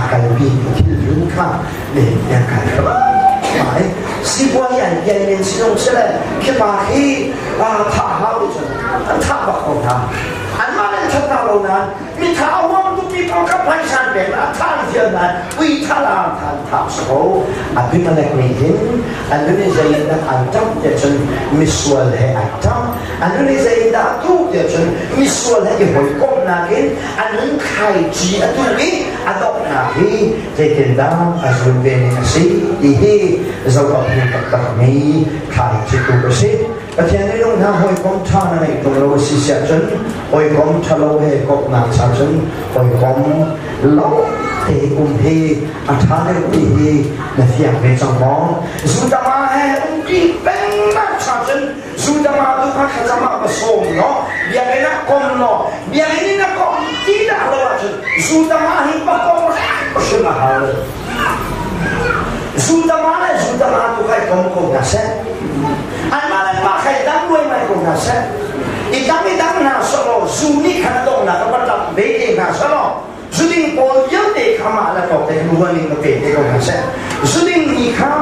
a kalpi thil hlun kha nihin tiang kai mai sipuai an pian men sinung sile khi pa khi thah hau cun an thah bak ko hna. Anmah nan that hna lo nain mi tha a huam tukmi pawl kha phaisa pek la than fial nain ui tha la than thah si ko. Abimelech nih hin an nun i zeidah an ṭamh tiah cun misual he an ṭamh, an nun i zeidah a tuh tiah cun misual he i hawikomhnak in a nun thlaici a tuh i. A donghnak hi zeitindah a zul ve ning a si ti hi zoh a phu taktakmi thlaici tu a si. Pathian minung hna hawikom ṭha na ngeih tung lo a si siah cun hawikom ṭhalo he kawpnak cha cun hawikom lo te um hi a ṭha deuh ti hi na fiang ve cang maw? Zudama he umpi pengnak cha cun Zudama tu kha thlacam ah va sawm law biakinn ah kom law biakinn in a kom ti dah lo ahcun Zudama hi va kom hrim a hau. Zudama le Zudama tu kha i kom ko hna seh. Anmah le anmah kha i dang luaimai ko hna seh. I dang i dang hna sawh zu nih khan a donghnak a va ṭap ve te hna sawh zuding pawl vialte kha mah le tawk te ruan in va pe te ko hna seh. Zuding mi kha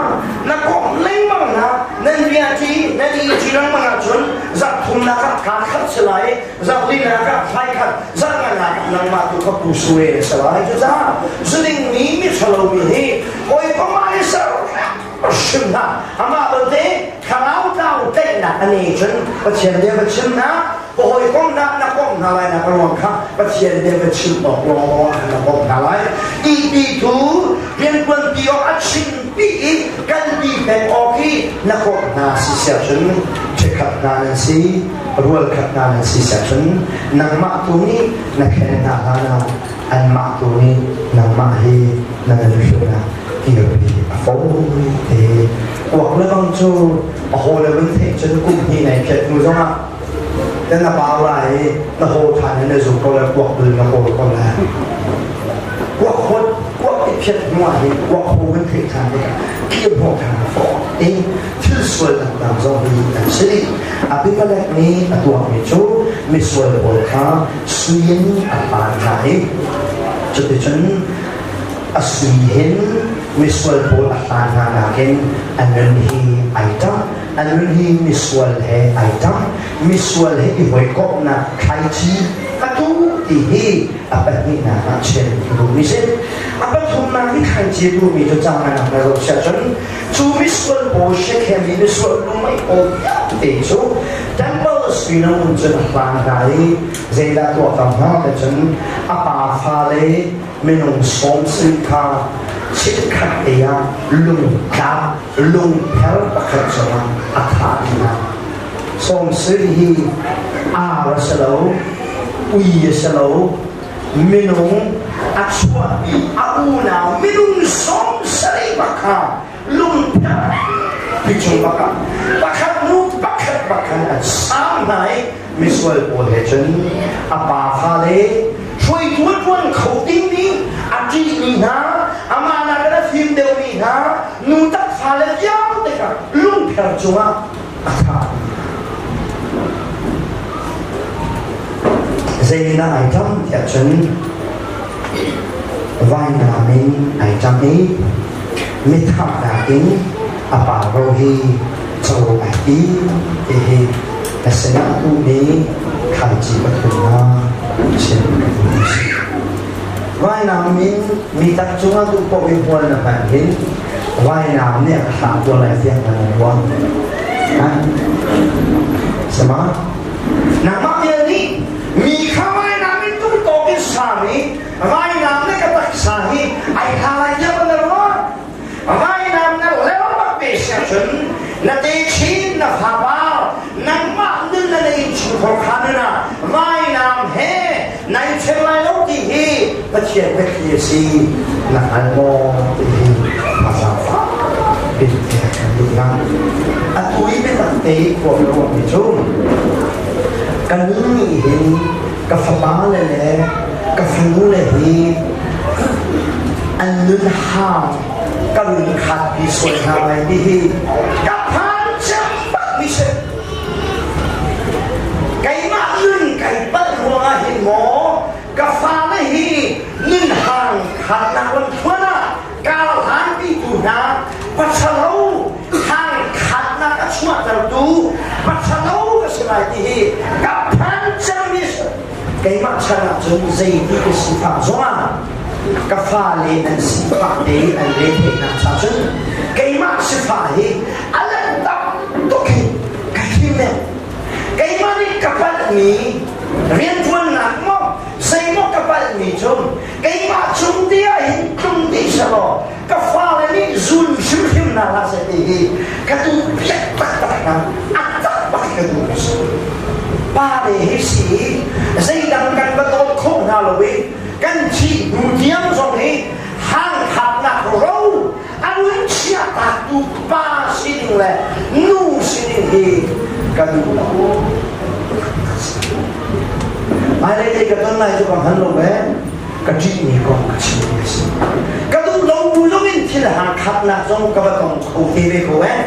na komh lengmang hna nan bia ṭi nan i ṭi lengmang ahcun zarh thumnak ah kaa khat si lai zarh linak ah thlai khat zarh nganak ah nangmah tu kha pu sue na si lai. Cucaah zuding mi miṭhalo mi hi hawikom ah i ser hrim hna amah belte thlarau tlau tlaihnak a nei cun Pathian bia va chim hna ka hawikom hna na komh hna lai nak ruang kha Pathian bia va chim awk lawng na komh hna lai ti tu riantuan pi awk a chim pi i kan ti peng awk hi na komh hna si sia cun ṭhekhat hna nan si rual khat hna nan si sia cun nangmah tu nih na khen hna hlan ah anmah tu nih nangmah hi na nan hrim kirpi a fawi te. Kuak le bang cu a haw le vun theih cun kum hnih nai phiat hnu zongah na na pau lai i na haw ṭhan in na zum ko le kuak dul na kawl ko lai. Kuak hawt kuak i phiat hnu ah hin kuak haw vun theih ṭhan tikah kir hnawh ṭhan a fawi i thil sual dangdang zong hi an si dih. Abimelech nih a tuahmi cu misual pawl kha sui in a hlan hna i cuticun a sui hin misual pawl a hlan hna nakin a nun hi ai ṭang a nun hi misual he ai ṭang misual he i hawikomhnak thlaici atu ti hi a pahnihnak ah chim duhmi si. A pathumnak i thlaici duhmi cu cang anak na zoh siah cun cu misual pawl Shekhem i misual lumei pawl vialte cu temple sui na ngun cun a hlan hna i zeidah tuah ka hnga te cun a pa fale minung sawmsarih kha chikkhat te ah lungtlap lungpher pakhat cungah a thah hna. Sawmsarih hi ar a si lo, ui a si lo, minung a chuahpi a unau minung 70 bak kha lungpher pichung bak ah pakhat hnu pakhat bak khan an sang hna i misual pawl he cun a pa fale hruaitu a ṭuan kho dingmi a ṭihmi hna amah nakin a fim deuhmi hna nu tak fale vialte kha lungpher cungah a thah. Zeitindah ai ṭam tiah cun vainam in ai ṭam i mithahnak in a pa ro hi co ai ti ti hi na sinah duhmi thlaici pathumnak chim ka duh a si. Vainam in mi tak cungah duh paoh i hmual na hman hin vainam nih a ka hlah tuah lai tiah na ruah. Ha? Sama? Nangmah vial nih mi kha vainam in tung tawk in saam i vainam le ka taksa hi ai hla lai tiah na ruah. Vainam na leo bak pe siah cun na techin na fapa nangmah nun na nei chungkhar kha nun ah vainam he nai ṭhen lai lo ti hi Pathian biathli a si na hngal maw ti hi thazaang fak pin pek kan duh hna. Atu i biatak te i khua ka ruahmi cu kan nih hin ka fapa le le ka fanu le hi an nun hang ka lung khat pi sual hna lai ti hi ka phan bak mi si. Keimah nun kai palh ruangah hin maw ka fale hi nun hang khatnak lam thluan ah kar hlanpi tu hna pathalo hang khatnak a chuahtertu pathalo ka si lai ti hi ka phan cemmi si. Keimah chan ah cun zeiti ka sifah zongah ka fale an sifah te an re theihnak cha cun keimah sifah hi a lan tam tuk hi ka him e. Keimah nih ka palhmi rianṭuannak maw zeimaw ka palhmi cu keimah cung te selaw ka fale nih zun hrimhrim hna hlah seh ti hi ka duh piak taktak hna. A tak bak ka duh mi si. Pa le hi si zeidang kan va dawt khawh hna lo i kan thih hnu tiang zong hi hangthaknak ro a nun chiahtaktu pa sining le nu sining hi ka duh lo. Hmailei te ka ton lai cu ka hngal lo ve. Ka ṭihmi kong ka chimmi a si. Ka duh lo bu zong in thil hangthaknak zong ka va tong kho te ve ko eh.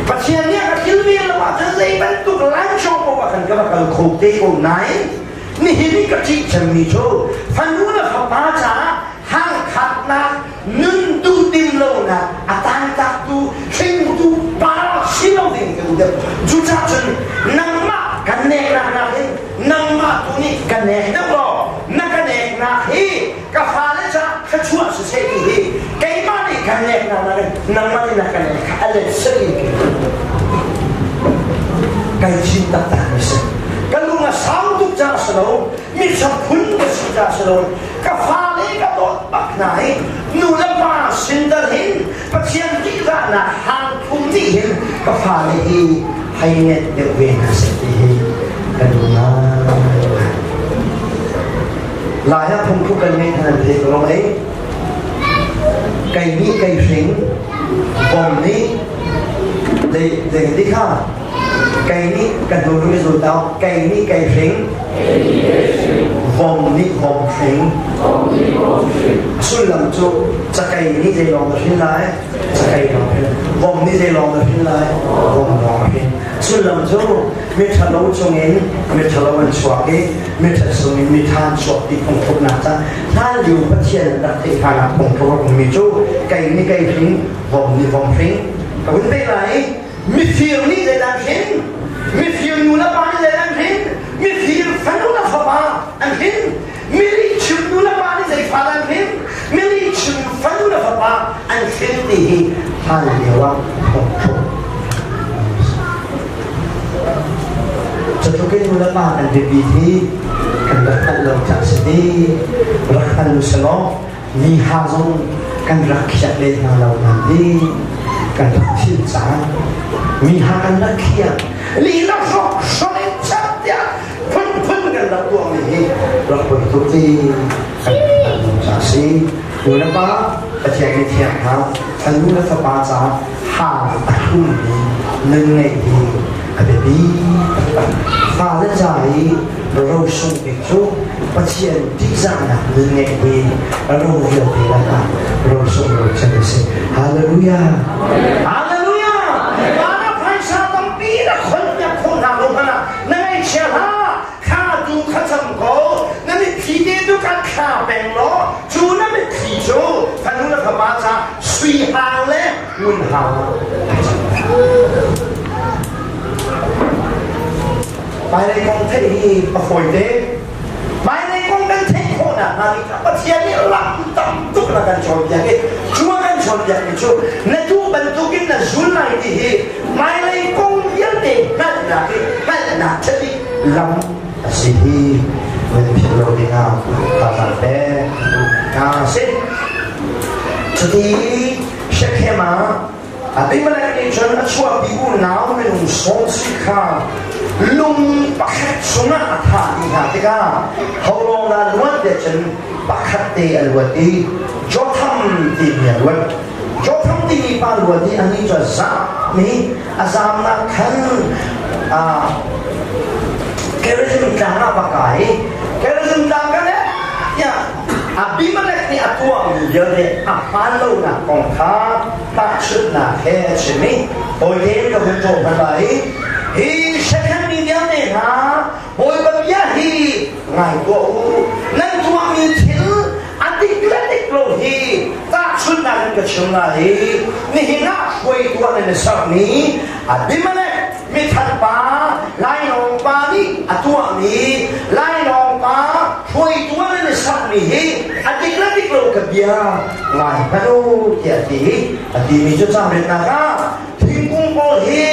Pathian nih a ka kilven lo ahcun zei bantuk lancawng paoh ah khan ka va kal kho te ko nain nihin i ka ṭih cemmi cu fanu le fapa caah hangthaknak nun duhdim lonak a tantaktu hringtu pa si lo ding ka duh deuh. Cucaah cun nangmah kan neknak nakin nangmah tu nih ka nek deuh law na ka neknak hi ka fale caah thluachuah siseh ti hi keimah nih kan neknak nakin nangmah nih na ka nek kha a let seh in kai chin taktak mi si. Ka lung a sau tuk caah si lo, mi phun ka si caah si lo, ka fale ka dawt bak hna i nu le pa sin dal hin Pathian tihzahnak hang phum nih hin ka fale hi hei nget deuh ve hna seh ti hi ka duh ngai. Lai ah phungthluk kan ngei hna nan thei ko lo ei. Kei nih kei hring, bom nih zei zei ti kha kei nih kan hnu mi zul tau kei nih kei hring vom nih vom hring sullam cu cakei nih zei lawng na hrin lai cakei lawng hrin vom nih zei lawng na hrin lai vom lawng hrin sullam cu mi ṭhalo chungin mi ṭhalo an chuak i mi ṭha chungin mi ṭha an chuak ti phungthluknak ca hlan lio Pathian an rak theih hlanah phungthluk a ummi cu kei nih kei hring vom nih vom hring ka vun pe lai. Mifir nih zeidah an hrin? Mifir nu le pa nih zeidah an hrin? Mifir fanu le fapa an hrin. Milihchim nu le pa nih zei fa dah an hrin? Milihchim fanu le fapa an hrin ti hi hlan lio ah phungthluk. Cutluk in nu le pa kan biapi hi kan rak hngalh lo cang si ti rak hngal u selaw mi ha zong kan rak khiak len hna lo nan ti kan rak thil cang. Mi ha kan rak khiak lila hrok hrok in chat tiah phunphun kan rak tuahmi hi rak poi tuk ti kan rak ca si. Nu le pa Pathian nih thiang hna fanu le fapa caah hang a hlummi nun ngeih hi a biapi taktak. Fale ca i rosung bik cu Pathian ṭihzahnak nun ngeih hi ro vialte lakah rosung rochan a si. Hallelujah! Hallelujah! Van ah phaisa tampi na khon piak khawh hna lo hmanh ah na ngaihchia hlah. Thla tu kha cam ko. Na mitthli te tu kan thla peng law cu na mitthli cu fanu le fapa ca sui hang le ngun hang ah ai cang. Hmailei kong theih hi a fawite. Hmailei kong kan theih khawhnak hnga ding Pathian nih lam tam tuk na kan cawnpiak i cu a kan cawnpiakmi cu na duh bantukin na zul lai ti hi hmailei kong vialte hngalhnak i hngalhnak ṭhali lam a si hi nan philh lo dingah thazaang pek hna si. Cuti Shekhem ah Abimelech nih cun a chuahpi unau minung sawm si kha lung pakhat chungah a thah dih hna tikah holawng dah luat te cun pakhat te a luat i Jotham timi a luat. Jotham timi pa luat i anih cu a zam i a zamnak khan Gerizim tlang ah va kai i Gerizim tlang kan tiah Abimelech nih a tuahmi vialte a hmaan lonak kong kha tahchunhnak he a chim i hawi ka vun ṭawm hna lai i hi Shekhem mi vialte hna Bawipa bia hi ngai tuah u. Nan tuahmi thil a dik le dik lo hi tahchunhnak in ka chim lai i nihin ah hruaitu ah nan i sermi Abimelech mithat pa lainawng pa nih a tuahmi lainawng pa hruaitu ah nan i sakmi hi a dik le dik lo ka bia ngai hmanh u tiah a ti. A timi cu cangritnak ah thingkung pawl hi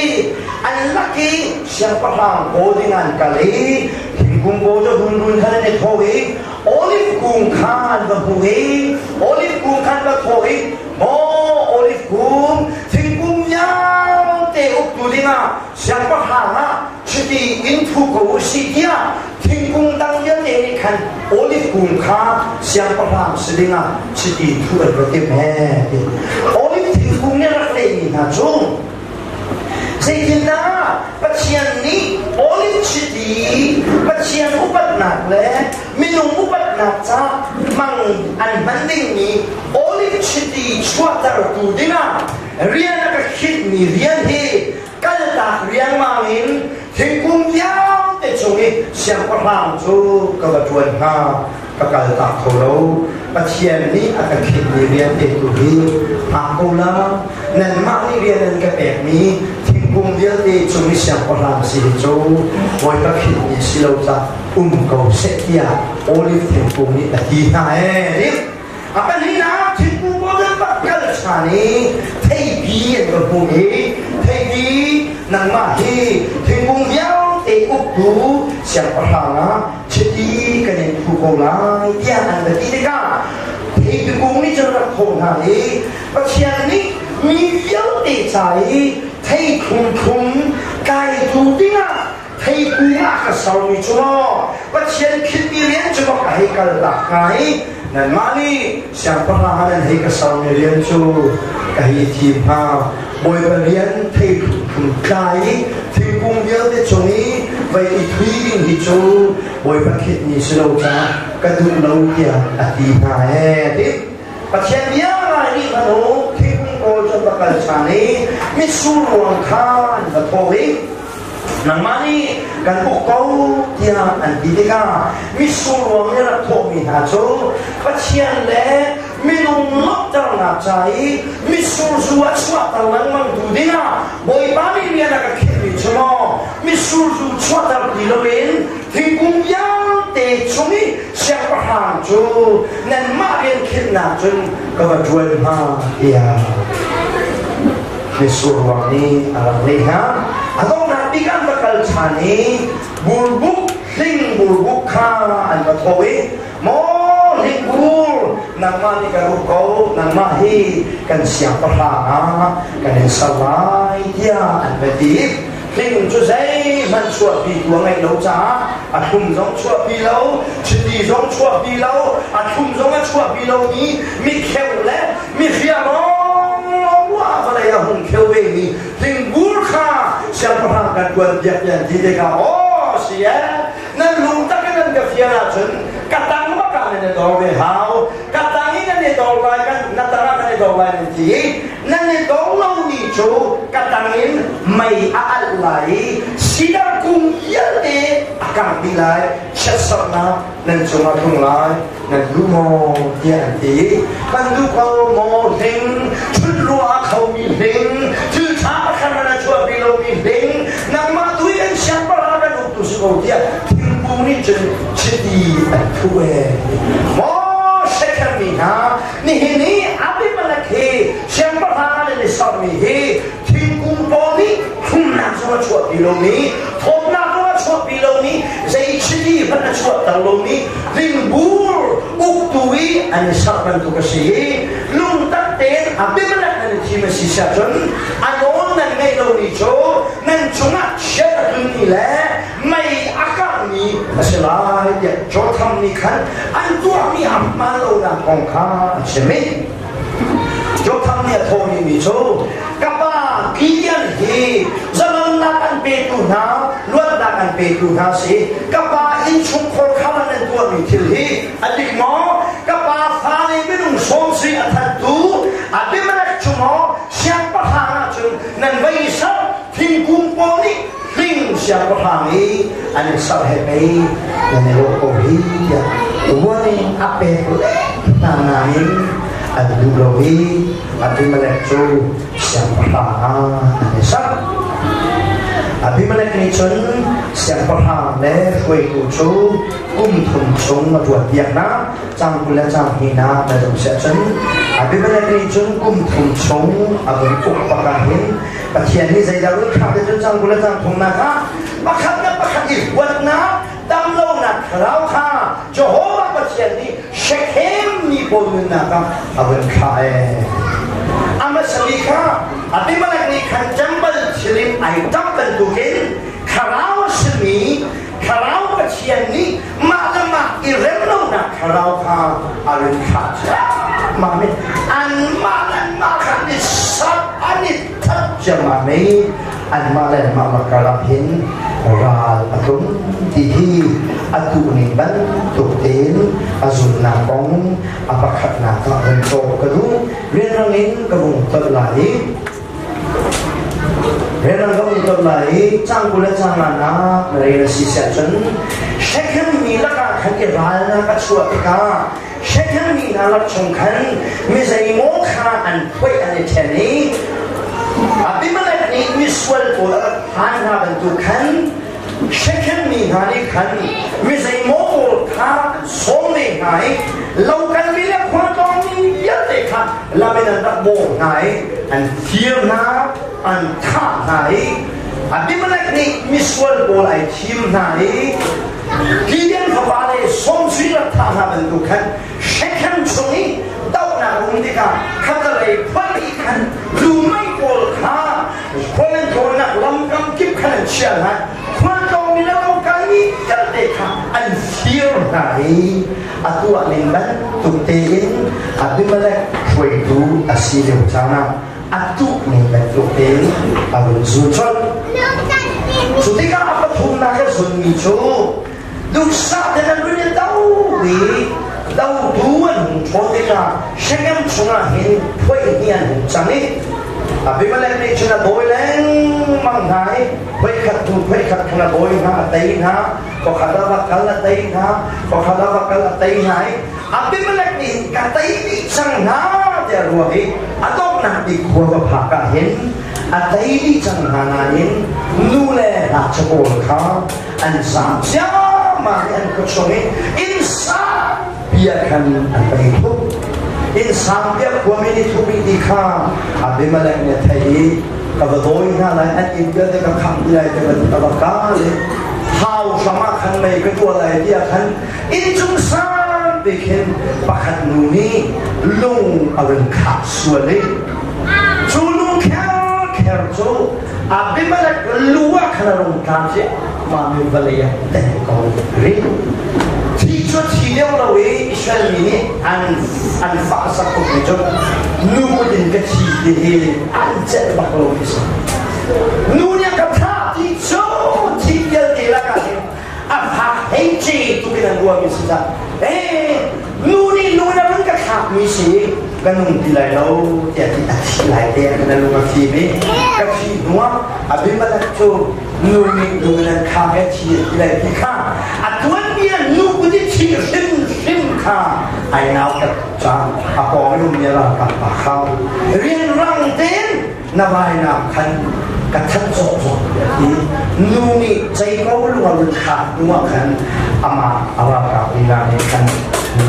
an lak i siangpahrang kawl ding an kal i thingkung Thingkung pawl cu runrun khan an i thawh i olive kung kha an va hmuh i olive kung kha an va thawh i, "Maw olive kung, thingkung vialte uktu dingah siangpahrang ah chiti in thu ko u sih," tiah thingkung dang vialte nih khan olive kung kha siangpahrang si dingah chiti thu an va timh he ti. Olive thingkung nih a rak lehmi hna cu, "Zeitindah Pathian nih olive chiti Pathian upatnak le minung upatnak ca hmang an hman dingmi olive chiti chuahtertu dingah rian a ka khinhmi rian hi kaltak riangmang in thingkung vialte cung i siangpahrang cu ka va ṭuan hnga? Ka kaltak kho lo. Pathian nih a ka khinhmi rian te tu hi hngak ko la. Nanmah nih rian nan ka pekmi thingkung vialte cung i siangpahrang si hi cu Bawipa khinhmi si lo ca um ko seh," tiah olive thingkung nih a ti hna ee. A pahnihnak thingkung pawl an rak kal ṭhan i theipi an va hmuh i, "Theipi, nangmah hi thingkung vialte uktu siangpahrang ah chiti kan in phu ko lai," tiah an va ti tikah theipi kung nih cun rak thawh hna i, "Pathian nih mi vialte ca i thei thlum tlaitu dingah theikung ah ka sermi cu maw Pathian khinhmi rian cu maw ka hei kal tak hnga i nanmah nih siangpahrang ah nan hei ka sermi rian cu ka hei thim hnga? Bawipa rian thei phun tlai i thingkung vialte cung i vei i thui ding hi cu Bawipa khinhmi si lo caah ka duh lo," tiah a ti hna ee ti. Pathian bia ngai nih hmanh u, thingkung pawl cu an va kal ṭhan i mitsur ruang kha an va thawh i, "Nangmah nih kan uk ko," tiah an ti tikah mitsur ruang i rak thawhmi hna cu Pathian le minung lawmhternak ca i mitsur zu a chuahter lengmangtu dingah Bawipa nih rian a ka khinhmi cu maw mitsur zu chuahter ti loin thingkung vialte chung i siangpahrang cu nanmah rian khinhnak cun ka va ṭuan hnga, tiah mitsur ruang nih a rak leh hna. A donghnak bik an va kal ṭhan i burbuk hling burbuk kha an va thawh i, "Maw hlingbur, nangmah nih kan uk ko, nangmah hi kan siangpahrang ah kan in ser lai," tiah an va ti. Hling cu zeihmanh chuahpi tu a ngeih lo caah a thlum zong chuahpi lo, chiti zong chuahpi lo, a thlum zong a chuahpi lomi mikheu le mihriam ruah vawlei a hung kheu vemi hlingbur kha siangpahrang kan tuan piak tian ti tikah, "Aw si e, nan lung tak in nan ka fian ahcun ka tang bak ah nan i dor ve hau. Ka tang in nan i dor lai, kan na tang ah kan i dor lai nan ti i nan i dor lomi cu ka tang in mei a alh lai i sidar kung vialte a kang dih lai, chiatserhnak nan cungah tlung lai. Nan duh maw?" tiah an ti. "Kan duh ko, maw hling, chut rua a khomi hling, thil ṭha pakhat hmanh a chuahpi lomi hling, nangmah tu i kan siangpahrang kan uktu si ko," tiah thingkung nih cun chiti an thuh ee. Maw Shekhem mi hna, nihin i Abimelek hi siangpahrang ah nan i sermi hi thingkung pawl nih thlumnak zong a chuahpi lomi, thawtnak zong a chuahpi lomi, zei chiti hmanh a chuahter lomi lingbur uktu i an i ser bantuk a si i lungtak tein Abimelek nan i thim a si siahcun a nawl nan ngeih lomi cu nan cungah chiat a tlunmi le mei a karhmi a si lai, tiah Jotham nih khan an tuahmi a hmaan lonak kong kha a chim i Jotham nih a thawhmi cu, "Ka pa Gideon hi zalonnak an petu hna, luatnak an petu hna si. Ka pa innchungkhar kha nan tuahmi thil hi a dik maw? Ka pa fale minung sawm si a thattu Abimelek cu maw siangpahrang ahcun nan vei ser? Thingkung pawl nih hling siangpahrang i an in ser he pei nan i lawh ko hi," tiah warning a pek hna nain an duh lo i Abimelek cu siangpahrang ah an i ser. Abimelek nih cun siangpahrang le hruaitu cu kum thum chung a ṭuan piak hna. Cang 20 le cang hnihnak na zoh siah cun Abimelek nih cun kum thum chung a vun uk bak ah hin Pathian nih zeidah run thlak te cun cang 20 le cang thumnak ah pakhat le pakhat i huatnak dam lonak. thlarau kha Jehovah Pathian nih Shechem mi pawl nunnak ah a vun thlah ee. A hmasa bik kha Abimelech nih khan temple thil in ai ṭap bantukin thlarau a simi thlarau Pathian nih mah le mah i rem lonak thlarau kha a run thlah ciammam i anmah le anmah kha an i sap an i that ciammam i anmah le anmah lakar hin ral a tlung ti hi atu ning bantuk tein a zunnak kong a pakhatnak ah vun cawk ka duh. Rianrang in ka vung tolh lai i rianrang ka vung tolh lai i cang 20 le cang nganak na rel a si siah cun Shechem mi lakah khan i ralnak a chuah tikah Shechem mi hna lak chung khan mi zeimaw kha an phoih an i ṭhen i Abimelech nih misual pawl a rak phan hna bantuk khan Shechem mi hna nih khan mi zeimaw pawl kha an sawm ve hna i lo kalmi le khualtlawngmi vialte kha lam in an rak bawh hna i an fir hna, an thah hna i Abimelech nih misual pawl ai thim hna i Gideon fapa le sawmsui rak thah hna bantuk khan Shechem chung i dohnak a um tikah khatalei phuan i khan lumei pawl kha khual an tlawnnak lamkam kip khan an chiah hna. Khualtlawngmi le lokalmi vialte kha an fir hna i a tuah ning bantuk tein Abimelech hruaitu a si lio caan ah a tuh ning bantuk tein a vun zul colh. Cu tikah a pathumnak a zunmi cu duhsah tein an run i do i dotu an hung ṭhawn tikah Shechem chungah hin phuai hni an hung cang i Abimelech nih cun a dawi lengmang hna i voikhat hnu voikhat khan a dawi hna, a tei hna, pakhat a va kal a tei hna, pakhat a va kal a tei hna i Abimelech nih ka tei dih cang hna tiah a ruah i a donghnak bik khua va phak ah hin a tei dih cang hna nain nu le ngakchia pawl kha an zaam ciammam i an khuachung i inn sangpi ah khan an tei thup. Inn sangpi ah khuami nih thup i ti kha Abimelech nih a theih i ka va dawi hna lai, an inn vialte ka khangh dih lai ti ka va kal i hau hram ah khan mei ka tuah lai tiah khan inncung sangpi khin pakhat nu nih lung a run khah sual i cu lung kher cu Abimelech lu ah khan a rung tla ciammam i vawlei ah teng ko rih. Thi cu thi lio lo i Israel mi nih an fah sak tuk mi cu nu kut in ka thi ti hi an celh bak lo mi si. Nu nih a ka thah ti cu thi vialte lakah hin a fak hei ce tuk in an ruahmi si cah eh nu nih nu na run ka thlakmi si ka nung ti lai lo tiah ti a thi lai te ah na lung a fim i ka thi hnuah Abimelech cu nu nih nu nan khak he thi a ti lai ti kha a tuanbia nu kut i thi hrimhrim kha ai nau tak cang a pawng um mi ralkap pa kha rianrang tein na vainam khan ka that cawk tiah ti. Nu nih ceiko lung a run thlak hnu ah khan amah a ralkap lila nih khan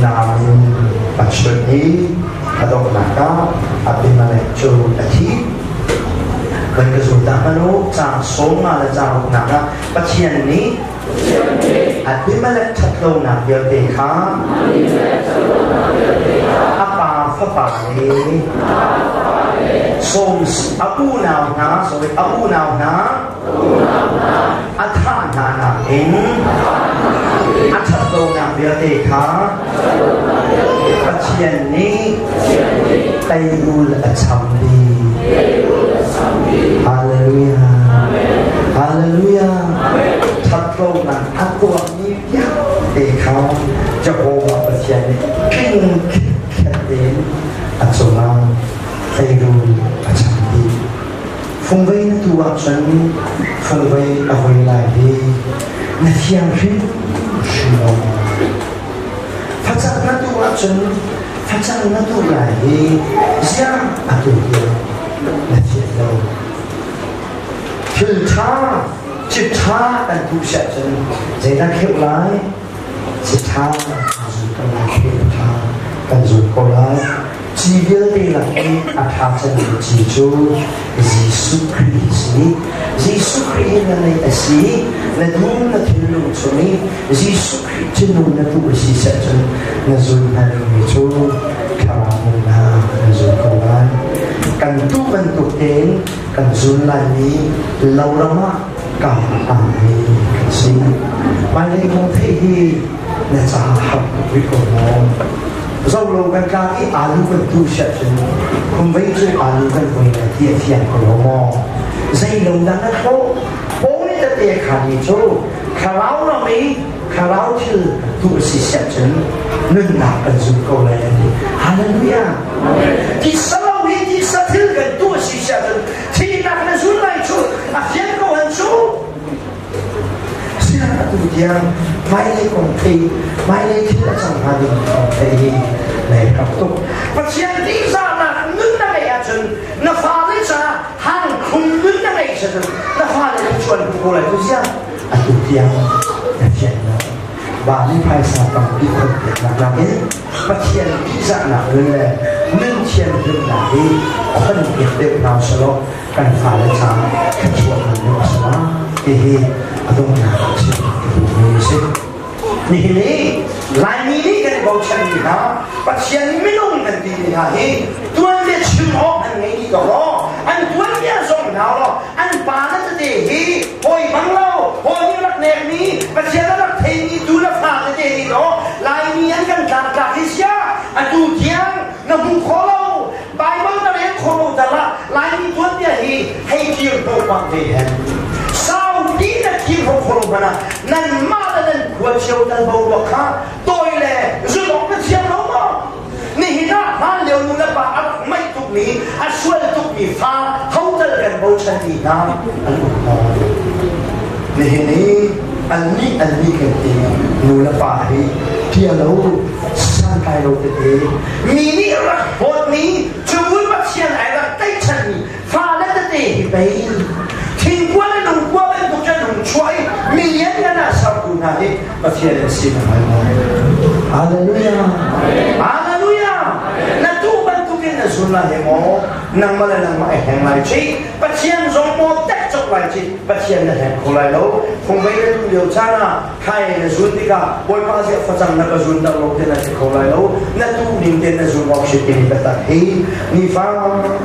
nam in a chunh i a donghnak ah Abimelech cu a thi. Kan ka zul ta hmanh u, caang 15 le caang ruknak ah Pathian nih Abimelech ṭhatlonak vialte kha a pa fapa le sawm a unau hna sorry a unau hna a thah hna nakin a ṭhatlonak vialte kha Pathian nih teirul a cham dih. Hallelujah. Hallelujah. Ṭhatlonak a tuahmi vialte kha Jehovah Pathian nih tling khitkhet tein a cungah teirul a cham dih. Fungvei na tu ahcun fungvei a voi lai i na thiang hrimhrim lo. Facang na tuh ahcun facang na tuh lai i ziang a tu tiang na thian lo. Thil ṭha, cit ṭha kan tuh si ahcun zeidah kheuh lai? Cit ṭha kan zul ko lai, kheuh ṭha kan zul ko lai. Ci vialte lak i a ṭha cemmi ci cu Jesuh Khrih a si. Jesuh Khrih hi na nei a si, na dum na thinlung chung i Jesuh Khrih thinlung na tuh a si seh cun na zul hna dingmi cu thlarau nunnak na zul ko lai. Kan tuh bantuk tein kan zul laimi loram ah ka mi kan si. Hmailei kong theih hi na caah har tuk rih ko maw? Zolo kan tlak i alu kan tu siah cun khumvei cu alu kan voi lai ti a fiang ko lo maw? Zei lo dang a thlawh pawi tete khan mi cu thlarau ram i thlarau thil tu a si siah cun nunnak kan zum ko lai an ti. Hallelujah! Tisa lo hi tisa thil kan tu a si siah cun thihnak na zun lai cu a fiang ko han cu. Asinain atu tiang hmailei kong thei, hmailei thil a cang hnga ding kong thei hi nai hrap tuk. Pathian tihzahnak nun na ngeih ahcun na fale caah hangkhum nun na ngeih cun na fale cu chuan hmu ko lai tu ziang atu tiang na fian lo. Bali phaisa tampi khon piaknak nakin Pathian tihzahnak nun le nun thianhlimnak hi khon piak deuh hna usalaw kan fale caah thluachuah nan deuh a si lai ti hi a donghnak ah chim ka duhmi a si. Nihin i Laimi nih kan i bochanmi hna Pathian minung kan timi hna hi tuanbia chim awk an ngei dih ko law an tuanbia zong hna law an pa le tete hi hawi bang lo hawi nih rak nekmi Pathian a rak theimi tu le fa tete nih law Laimi an kan tlangtlak hi sia atu tiang na hmu kho lo Baibal na rel kho lo tal ah Laimi tuanbia hi hei kir hnawh pah ve hen. Saupi na kir hnawh kho lo hmanh ah nanmah le nan khua cio tal boruak kha tawi le zulh awk na thiam lo maw? Nihin ah hlan lio nu le pa a rak maih tukmi, a sual tukmi fa hotal kan bochanmi hna an um maw? Nihin i annih annih kan ti nu le pa hi tia lo santlai lo tete mi nih rak hlawtmi cubul Pathian ai rak tlaihchanmi fale tete hi pei thingkua le lungkua bantuk cun hung chuah i mi lianngan ah sertu hna hi Pathian an si na hngal maw? Hallelujah! Hallelujah! Na tu bantukin na zun lai he maw? Nangmah le nangmah ai hleng lai ci Pathian zong maw tek cok lai ci Pathian na hleng kho lai lo phungvei na tu lio caan ah Khai na zun tikah Bawipa ziah facang na ka zun dah lo te na ti kho lai lo na tuh ning te na zun awk si timi biatak hi nifa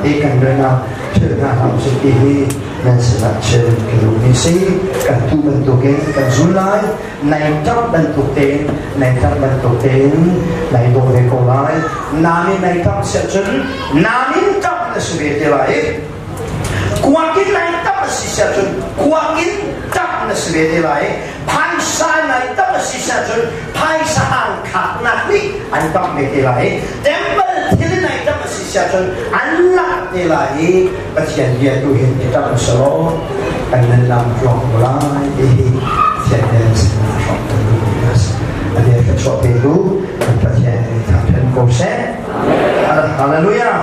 te kan nun ah thil hna hna usih ti hi nan sinah chim ka duhmi si kan tuh bantukin kan zun lai nai ṭap bantuk tein nai ṭap bantuk tein nai dawh ve ko lai namin nai ṭap siah cun namin ṭap na si ve te lai Kuak in nai tam a si siah cun kuak in tam na si ve te lai. Phaisa nai tam a si siah cun phaisa hang khaknak nih an tam ve te lai. Temple thil nai tam a si siah cun an lak te lai i Pathian bia tu hin i tam selaw kan nan lam tluang ko lai ti hi Pathian bia sinah hrawk kan duhmi a si. A bia thluachuah petu kan Pathian nih thangṭhat ko seh. Hallelujah.